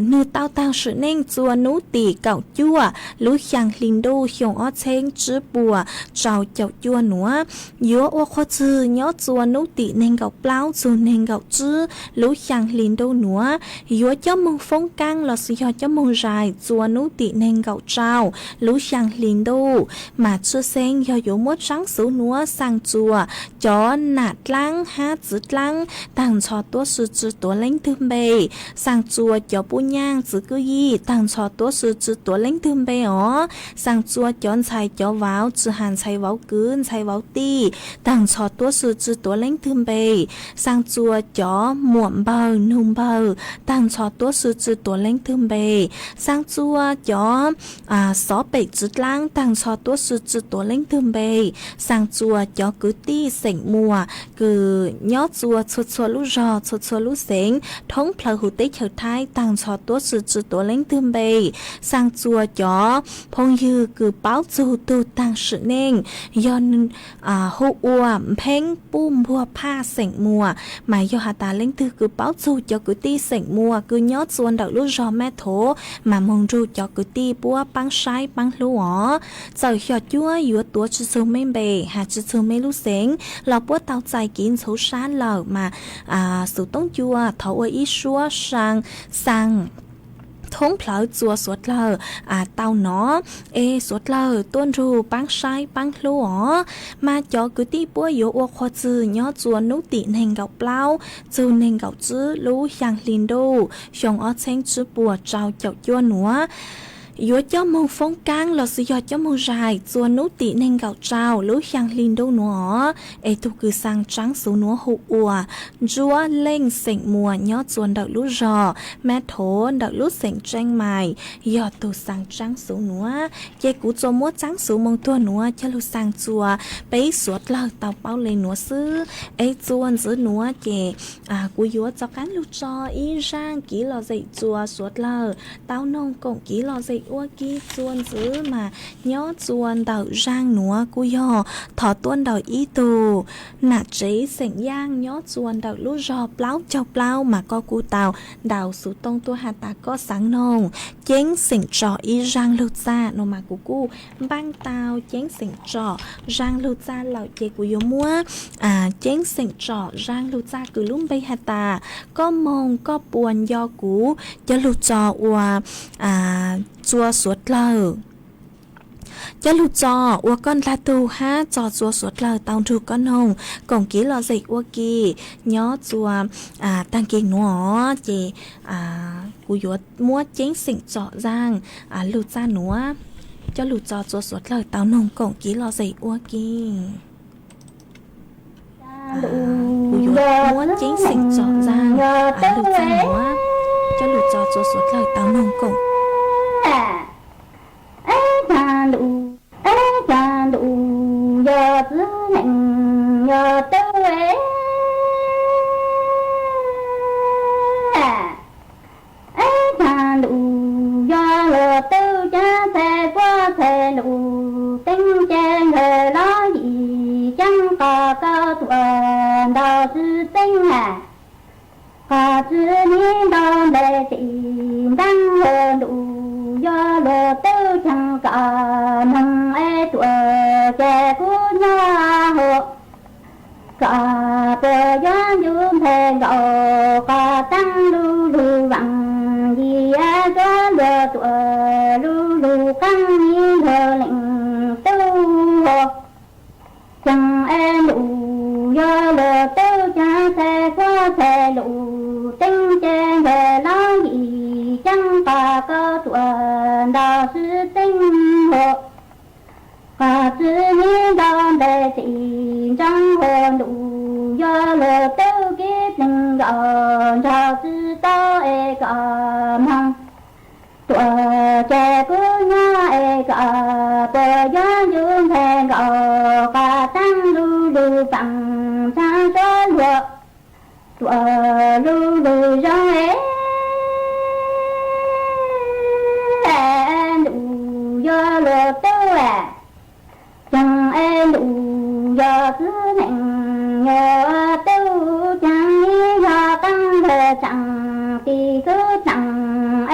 nwg tau taag sim neej tsua nub tim kaum cuaj lub xyaa hli ntuj xyoo ob txheeb tsib puas rau caum cuaj nuav. Yuav ua qhua txwg nyob tsua nub tim neeg nkaum plaub txug neeg nkaum tsib lub xyaa hli ntuj nuav. Yuav coj moog foob kaab lossis yog coj moog zais tsua nub tim neeg nkaum rau lub xyaa hli ntuj Mas tshwj xeeb yog yuav muab tsaab xuv nuav xaa txuas cov nam dlaab hab txiv dlaab taag nrho tuab si tsi tuav leej twg npe. Xaa txuas cov puj nyaaj txiv kwj yij taag nrho tuab si tsi tuav leej twg npe os. Xaa txuas cov ntxhais cov vauv tsi has ntxhais vauv kwv ntxhais vauv tij taag nrho tuab si tsi tuav leej twg npe. Xaa txuas cov muam npawg nug npawg taag nrho tuab si tsi tuav leej twg npe. Xaa txuas cov xov pem txiv dlaab taag nrho tuab si tsi tuav leej twg npe. Xaa txuas cov kwv tij xeem muas kws nyob txua txhua txhua lub zog txhua txhua lub xeev thoob plawg huv teb chaws Thaib taag nrho tuab si tsi tuav leej twg npe. Xaa txuas cov phooj ywg kws paub txug tug taag sim neej yog hu ua Npheeb Puj Npuag Phaj xeem muas, mas yog has tas leej twg kws paub txug cov kwv tij xeem muas kws nyob txua ntawm lub zog Mab Thov mas moog nrug cov kwv tij puab paab saib paab hlub os. Txawm xyom cuab yuav tuav tsi txug mej npe has tsi txug mej lub xeev los puab tau txais kiv ntxhuv sab lawm mas xuv toob cua thov ua ib suab xaa thoob plawg txua suav dlawg tau nov es suav dlawg tuaj nrug paab saib paab hlub os. Mas cov kwv tij puab yuav ua qhua txwg nyob txua nub tim neeg nkaum plaub txug neeg nkaum tsib lub xyaa hli ntuj xyoo ob txheeb tsib puas rau caum cuaj nuav. Yuav coj moog foob kaab los xwb yog coj moog zais txua nub tim neeg nkaum rau lub xyaa hli ntuj nuav os. Es tug kws xaa tsaab xuv nuav hu ua Ntsuab Leej xeem muas nyob txua ntawm lub zog Mab Thov ntawm lub xeem Tseeb Mais yog tug xaa tsaab xuv nuav. Ces kuv tsuas muab tsaab xuv moog tuag nuav coj lug xaa txua peb suav dlawg tau paub le nuav xwb. Es txua ntxiv nuav ces kuv yuav rov qaab lug tso ib zaaj kiv lom zem txua suav dlawg tau noog koom kiv lom zem ua ke. Txua ntxiv mas nyob txua ntawm zaaj nuav kuj yog thov tuaj ntawm ib tug nam tsev xeem Yaaj nyob txua ntawm lub zog plaub caug plaub mas koj kuj tau ntaus xuv tooj tuaj has tas koj xaav noog Ceeb xeem Tsom ib zaaj lug txaj no mas kuv kuj npaaj tau Ceeb xeem Tsom zaaj lug txaj lawm ces kuv yuav muab Ceeb xeem Tsom zaaj lug txaj kws lub npe has tas koj moog koj puas nco kuv coj lug tso ua txua suav dlawg coj lug tso ua koj ndlag tug hab tso txua suav dlawg tau nrug koj noog koom kiv lom zem ua ke nyob txua taag kis nuav ces kuv yuav muab Ceeb xeem Tsom zaaj lug txaj nuav coj lug tso txua suav dlawg tau noog koom kiv lom zem ua ke. Kuv yuav muab Ceeb xeem Tsom zaaj lug txaj nuav coj lug tso txua suav dlawg tau noog koom. Eb, caag ntuj yog txiv neej yog tub, eb, caag ntuj yog luag tub, caag txhais kuab txhais lus, teeb ces nkawd los yim caag qos kauj tuam ntaus tsi txeeb, qos tsi nib ntaus ntes txim ntaab hauv ntuj, yog luag tub caag kom moog es tuam ces kub nyob hauv kom puas yuav ncu nthe nkaus qos taab lug lug vaam yim zuav luag tuam lug lug qaab nib nrug leej tub hauv. Caag es ntuj yog luag tub, caag txhais kuab txhais lus, teeb ces nkawd los yim caag qos kauj tuam ntaus tsi txeeb hauv qos tsi nib ntaus ntes txim ntaab hauv ntuj, yog luag tub kib pleeg nkaus nrug tsi tau es kom moog tuam ces kub nyob es kom puas yuav ncu nthe nkaus qos taab lug lug vaam tsaab zuav luag tuam lug lug zoo es ntuj yog luag tub, caag es ntuj yog txiv neej yog tub, caag nib yog qaab ntawd tsaam tim kub tsaam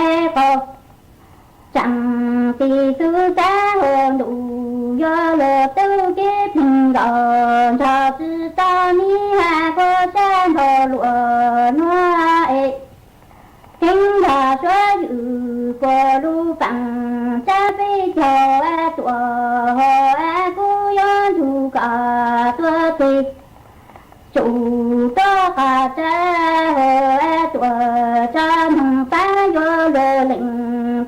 es qaub tsaam tim kub xab hauv ntuj, yog luag tub kib pleeg nkaus nrug tsi tau nib has kuab sab nrug luag nuav es teeb nrug suav ywm puas lug vaam tsaab peb caug tuaj hauv es kuv yuav nrug koj tuaj txhij tsuj tuaj qab tsav hauv es tuaj tsa moog pab yuav luag leej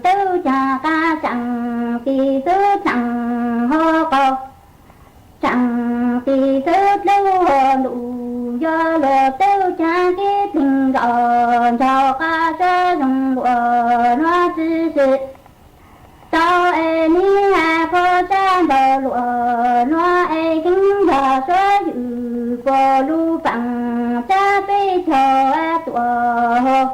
tub caag qab tseem tij xwb tseem hauv qhov tseem tij xwb dlub hauv ntuj yuav luag tub caag kev plig nkaus nraug qab tsav zoo luag nuav tsi si tau es nib has qhov tsav npaum luag nuav es kheev yog suav ywg puag lub paam tsav peb caug tuaj hauv.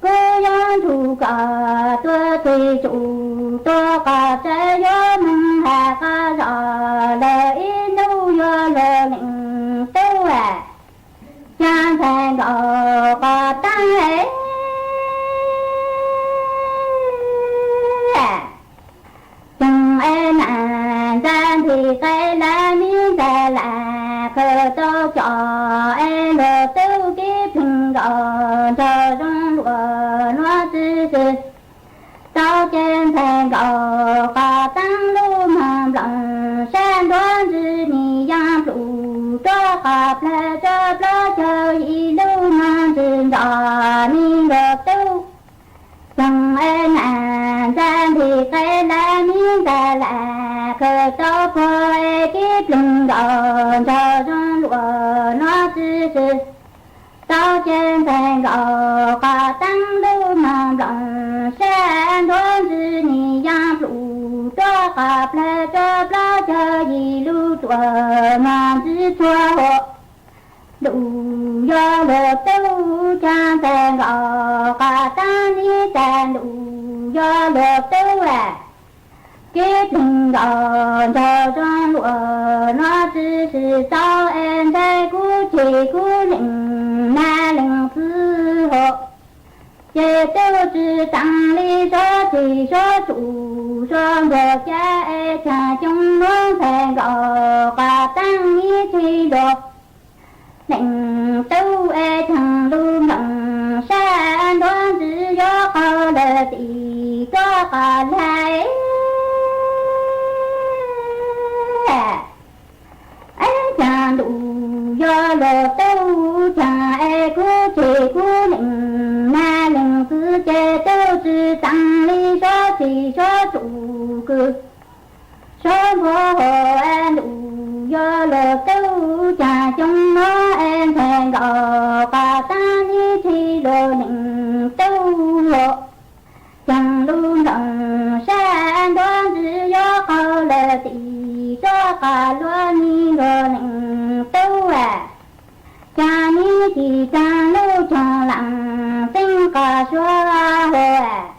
Kuv yuav nrug koj tuaj txhij tsuj tuaj qab tsav yuav moog has qab zog lawm ib nub yuav luag leej tub caag ntxhais nkaus qhov taab es Tseem es nam ntxag nthi qe la mi ntxag lam khaws tau cov es luag tub kev plig nkaus nraug zoo luag nuav tsi si tau ces ntxhais nkaus qhov taab lub mog nploos sab nruab ntsis ni yaam plum ruab qhov plawg tso plaub caug yim lub mog ntsis nrov mi luag tub Tseem es nam ntxag nthi qe la mi ntxag lam khaws tau puag es kev plig nkaus nraug zoo luag nuav tsi si tau ces ntxhais nkaus qhov taab lub mog nploos sab nruab ntsis ni yaam plum ruab qhov plawg tso plaub caug yim lub tuam mog ntsis txhua hua Ntuj yuav luag tub caag ntxhais nkaus qhov taab nib txag ntuj yuav luag tub kev plig nkaus nraug zoo luag nuav tsi si tau es ntxhais kuv ceg kuv leej nab leej txwv hauv ces tub tsi taag li suav txhij suav tsuj suav npuag ca es caag coob nuav ntxhais nkaus qhov taab nib txhij luag leej tub es caag lub nploos sab nruab ntsis yuav qaug lawm tim toj qhov laj es caag ntuj yuav luag tub caag es kuv ceg kuv leej nab leej txwv ces tub tsi taag li suav txhij suav tsuj kws suav npuag hauv es ntuj yuav luag tub caag coob nuav es ntxhais nkaus qhov taab nib txhij luag leej tub hauv caag lub nploos sab nruab ntsis yuav qaug lawm tim toj qhov luag nib luag leej tub caag nib txhij taag lub caag laam xeeb qhov suav hauv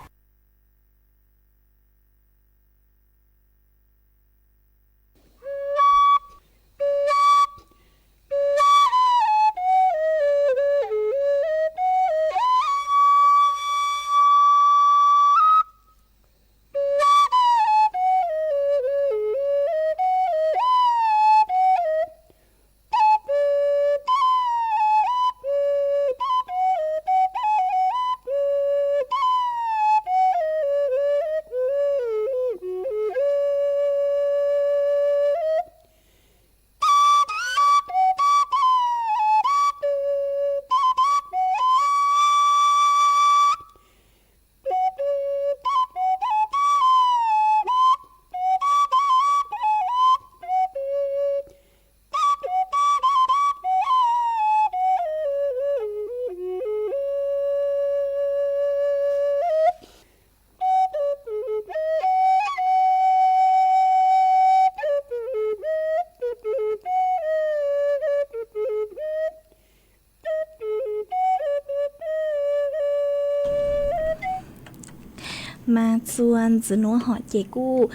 Mas txuas ntxiv nuav hom ces kuj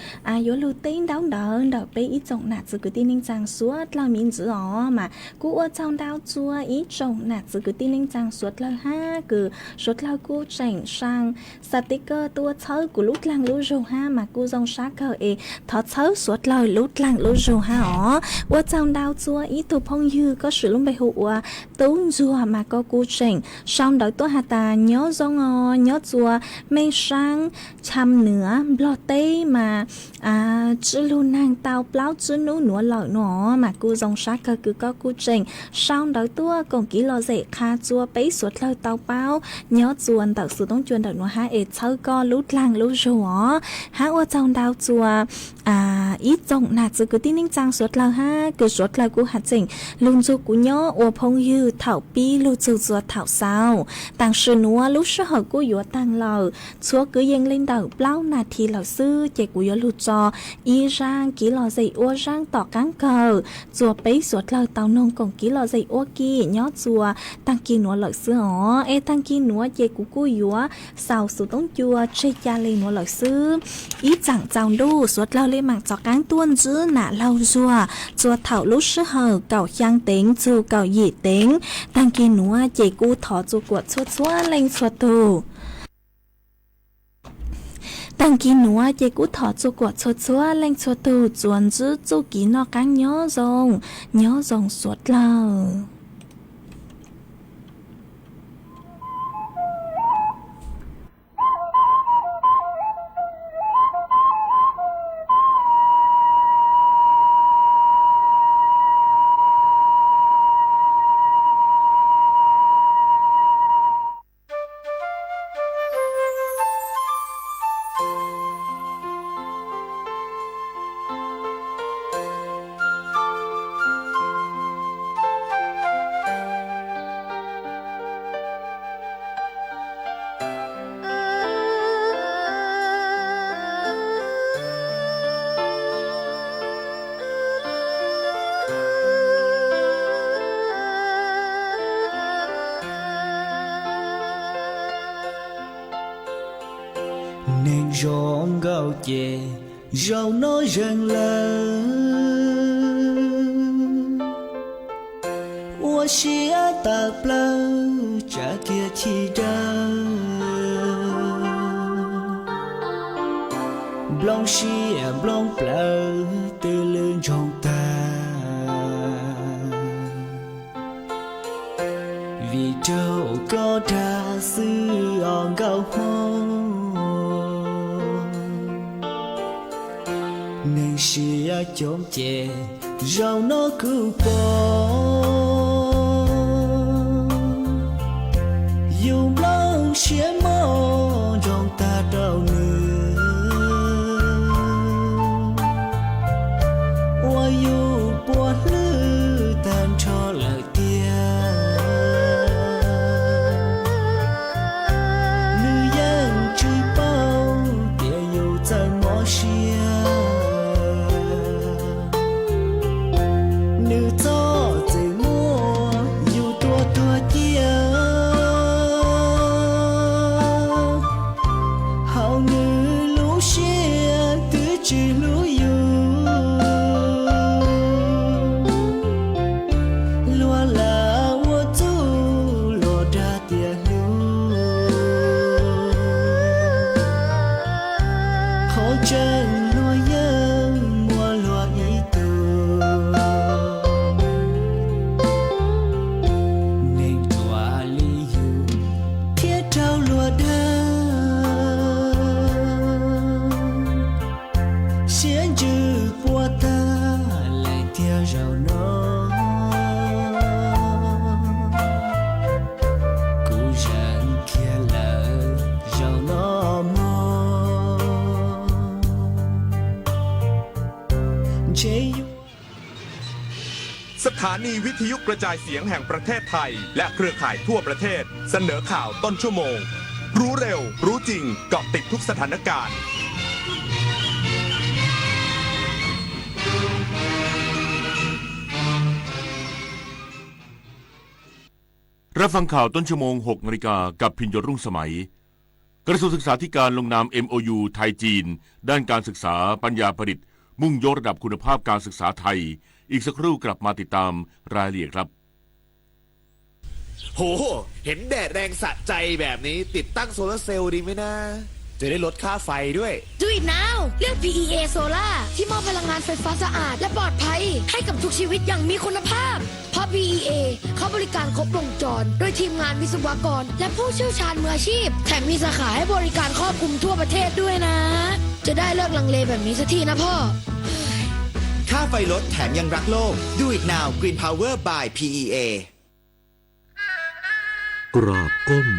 yuav lug teb ntaub ntawv ntawm peb ib tsoom nam txiv kwv tij neej tsaa suav dlawg miv ntxiv os. Mas kuj ua tsaug ntau txuas ib tsoom nam txiv kwv tij neej tsaa suav dlawg hab kws suav dlawg kuj tseem saa xa ti kawg tuaj txhawb kuv lub dlaag lub zug hab mas kuj zoo sab kawg es thov txhawb suav dlawg lub dlaag lub zug hab os. Ua tsaug ntau txuas ib tug phooj ywg koj swm lub npe hu ua Tub Ntxuag mas koj kuj tseem sau ntawv tuaj has tas nyob zoo os, nyob txuas mej saab Cham Nws, Nplog teb mas tswb lug neeg tau plaub tswb nub nuav lawm no mas kuj zoo sab kawg kws koj kuj tseem sau ntawv tuaj koom kev lom zem qha txua peb suav dlawg tau paub nyob txua ntawm xuv toob cua ntawm nuav hab es txhawb koj lub dlaag lub zug os. Hab ua tsaug ntau txua ib tsoom nam txiv kwv tij neej tsaa suav dlawg hab kws suav dlawg kuj has tseem lug nrug kuv nyob ua phooj ywg thaum pib lug txug txua thaum xaus. Taam sim nuav lub sij hawm kuj yuav taag lawm, txhua kwv yees le ntawm plaub nas this lawm xwb ces kuv yuav lug tso ib zaaj kev lom zem ua zaaj tom qaab kawg txua peb suav dlawg tau noog koom kev lom zem ua ke nyob txua taag kis nuav lawm xwb os. Es taag kis nuav ces kuv kuj yuav xaus xuv toob cua tseg ca le nuav lawm xwb. Ib tsaam tsaus ntuj suav dlawg le maam rov qaab tuaj ntsib nam laug zuag txua thaum lub sij hawm kaum xyaa teev txug kaum yim teev. Taag kis nuav ces kuj thov txua kuam txhua txhua leej txhua tug Taag kis nuav ces kuj thov txua kuam txhua txhua leej txhua tug txuas ntsib txuj kev noj qaab nyob zoo, nyob zoo suav dlawg. Neeg zoo nkauj ces zaum no zeeg lawm, ua siab tawm plawg tsav kiag chim dawb, nplooj siab nplooj plawv twb lwj ntsoog tag, vim raug koj dag xwb os nkauj Hmoob. Neeg siab coob ces zaum no kuv pom, yus nplooj siab mob ntsoog tag rau nws, ua yus puas hlwb tag nrho lawm tiag. Nws yeej tsis paub tias yus txawj mob siab, nws txhob txwm muab yus tua tuag cia, hauv nws lub siab twb tsis hlub yus, luag lam ua txuj los dag tias hlub, qhov tseeb luag yeej muaj luag ib tug. Neeg ruam li yus thiab raug luag dag, siab ntsws puas tag leej tiag zaum no, kuv zeeg kiag lawm zaum no mog. Ntshe yuav สถานีวิทยุกระจายเสียงแห่งประเทศไทย และเครือข่ายทั่วประเทศ เสนอข่าวต้นชั่วโมง รู้เร็ว รู้จริง เกาะติดทุกสถานการณ์ รับฟังข่าวต้นชั่วโมง หกนาฬิกา กับพิญโยรุ่งสมัย กระทรวงศึกษาธิการลงนาม เอ็ม โอ ยู ไทย-จีน ด้านการศึกษาปัญญาประดิษฐ์ มุ่งยกระดับคุณภาพการศึกษาไทย อีกสักครู่กลับมาติดตามรายละเอียดครับ โห เห็นแดดแรงสะใจแบบนี้ ติดตั้งโซลาร์เซลล์ดีไหมนะ จะได้ลดค่าไฟด้วย Do it now เลือก พี อี เอ Solar ที่มอบพลังงานไฟฟ้าสะอาดและปลอดภัยให้กับทุกชีวิตอย่างมีคุณภาพ เพราะ วีอีเอ เขาบริการครบวงจร ด้วยทีมงานวิศวกร และผู้เชี่ยวชาญมืออาชีพ แถมมีสาขาให้บริการครอบคลุมทั่วประเทศด้วยนะ จะได้เลิกลังเลแบบนี้สักทีนะพ่อ ค่าไฟลดแถมยังรักโลก Do it now Green Power by พีอีเอ กราบก้ม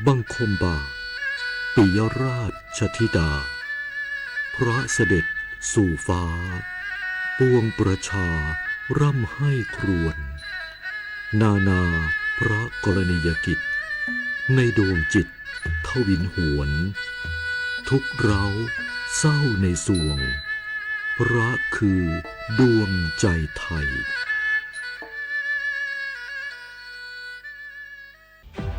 บังคมบาท ปิยราชธิดา พระเสด็จสู่ฟ้า ปวงประชาร่ำไห้ครวญ นานาพระกรณียกิจ ในดวงจิตทวินหวน ทุกข์ร้าวเศร้าในสวง พระคือดวงใจไทย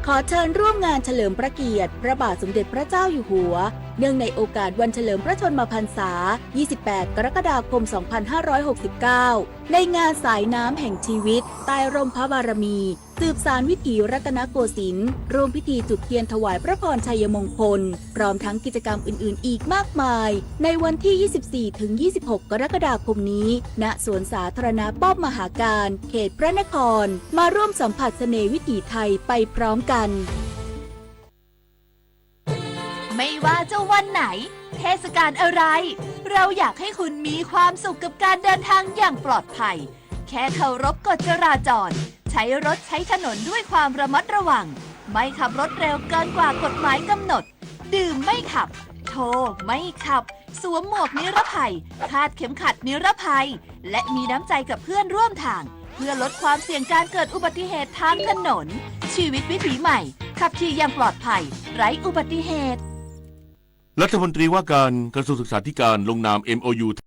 ขอเชิญร่วมงานเฉลิมพระเกียรติพระบาทสมเด็จพระเจ้าอยู่หัว เนื่องในโอกาสวันเฉลิมพระชนมพรรษา ยี่สิบแปด กรกฎาคม สองพันห้าร้อยหกสิบเก้า ในงานสายน้ำแห่งชีวิต ใต้ร่มพระบารมี สืบสานวิถีรัตนโกสินทร์ ร่วมพิธีจุดเทียนถวายพระพรชัยมงคล พร้อมทั้งกิจกรรมอื่นๆ อีกมากมาย ในวันที่ ยี่สิบสี่ ถึง ยี่สิบหก กรกฎาคมนี้ ณ สวนสาธารณะป้อมมหาการ เขตพระนคร มาร่วมสัมผัสเสน่ห์วิถีไทยไปพร้อมกัน ไม่ว่าจะวันไหน เทศกาลอะไร เราอยากให้คุณมีความสุขกับการเดินทางอย่างปลอดภัย แค่เคารพกฎจราจร ใช้รถใช้ถนนด้วยความระมัดระวัง ไม่ขับรถเร็วเกินกว่ากฎหมายกำหนด ดื่มไม่ขับ โทไม่ขับ สวมหมวกนิรภัย คาดเข็มขัดนิรภัย และมีน้ำใจกับเพื่อนร่วมทาง เพื่อลดความเสี่ยงการเกิดอุบัติเหตุทางถนน ชีวิตวิถีใหม่ ขับขี่อย่างปลอดภัย ไร้อุบัติเหตุ รัฐมนตรีว่าการกระทรวงศึกษาธิการลงนาม เอ็มโอยู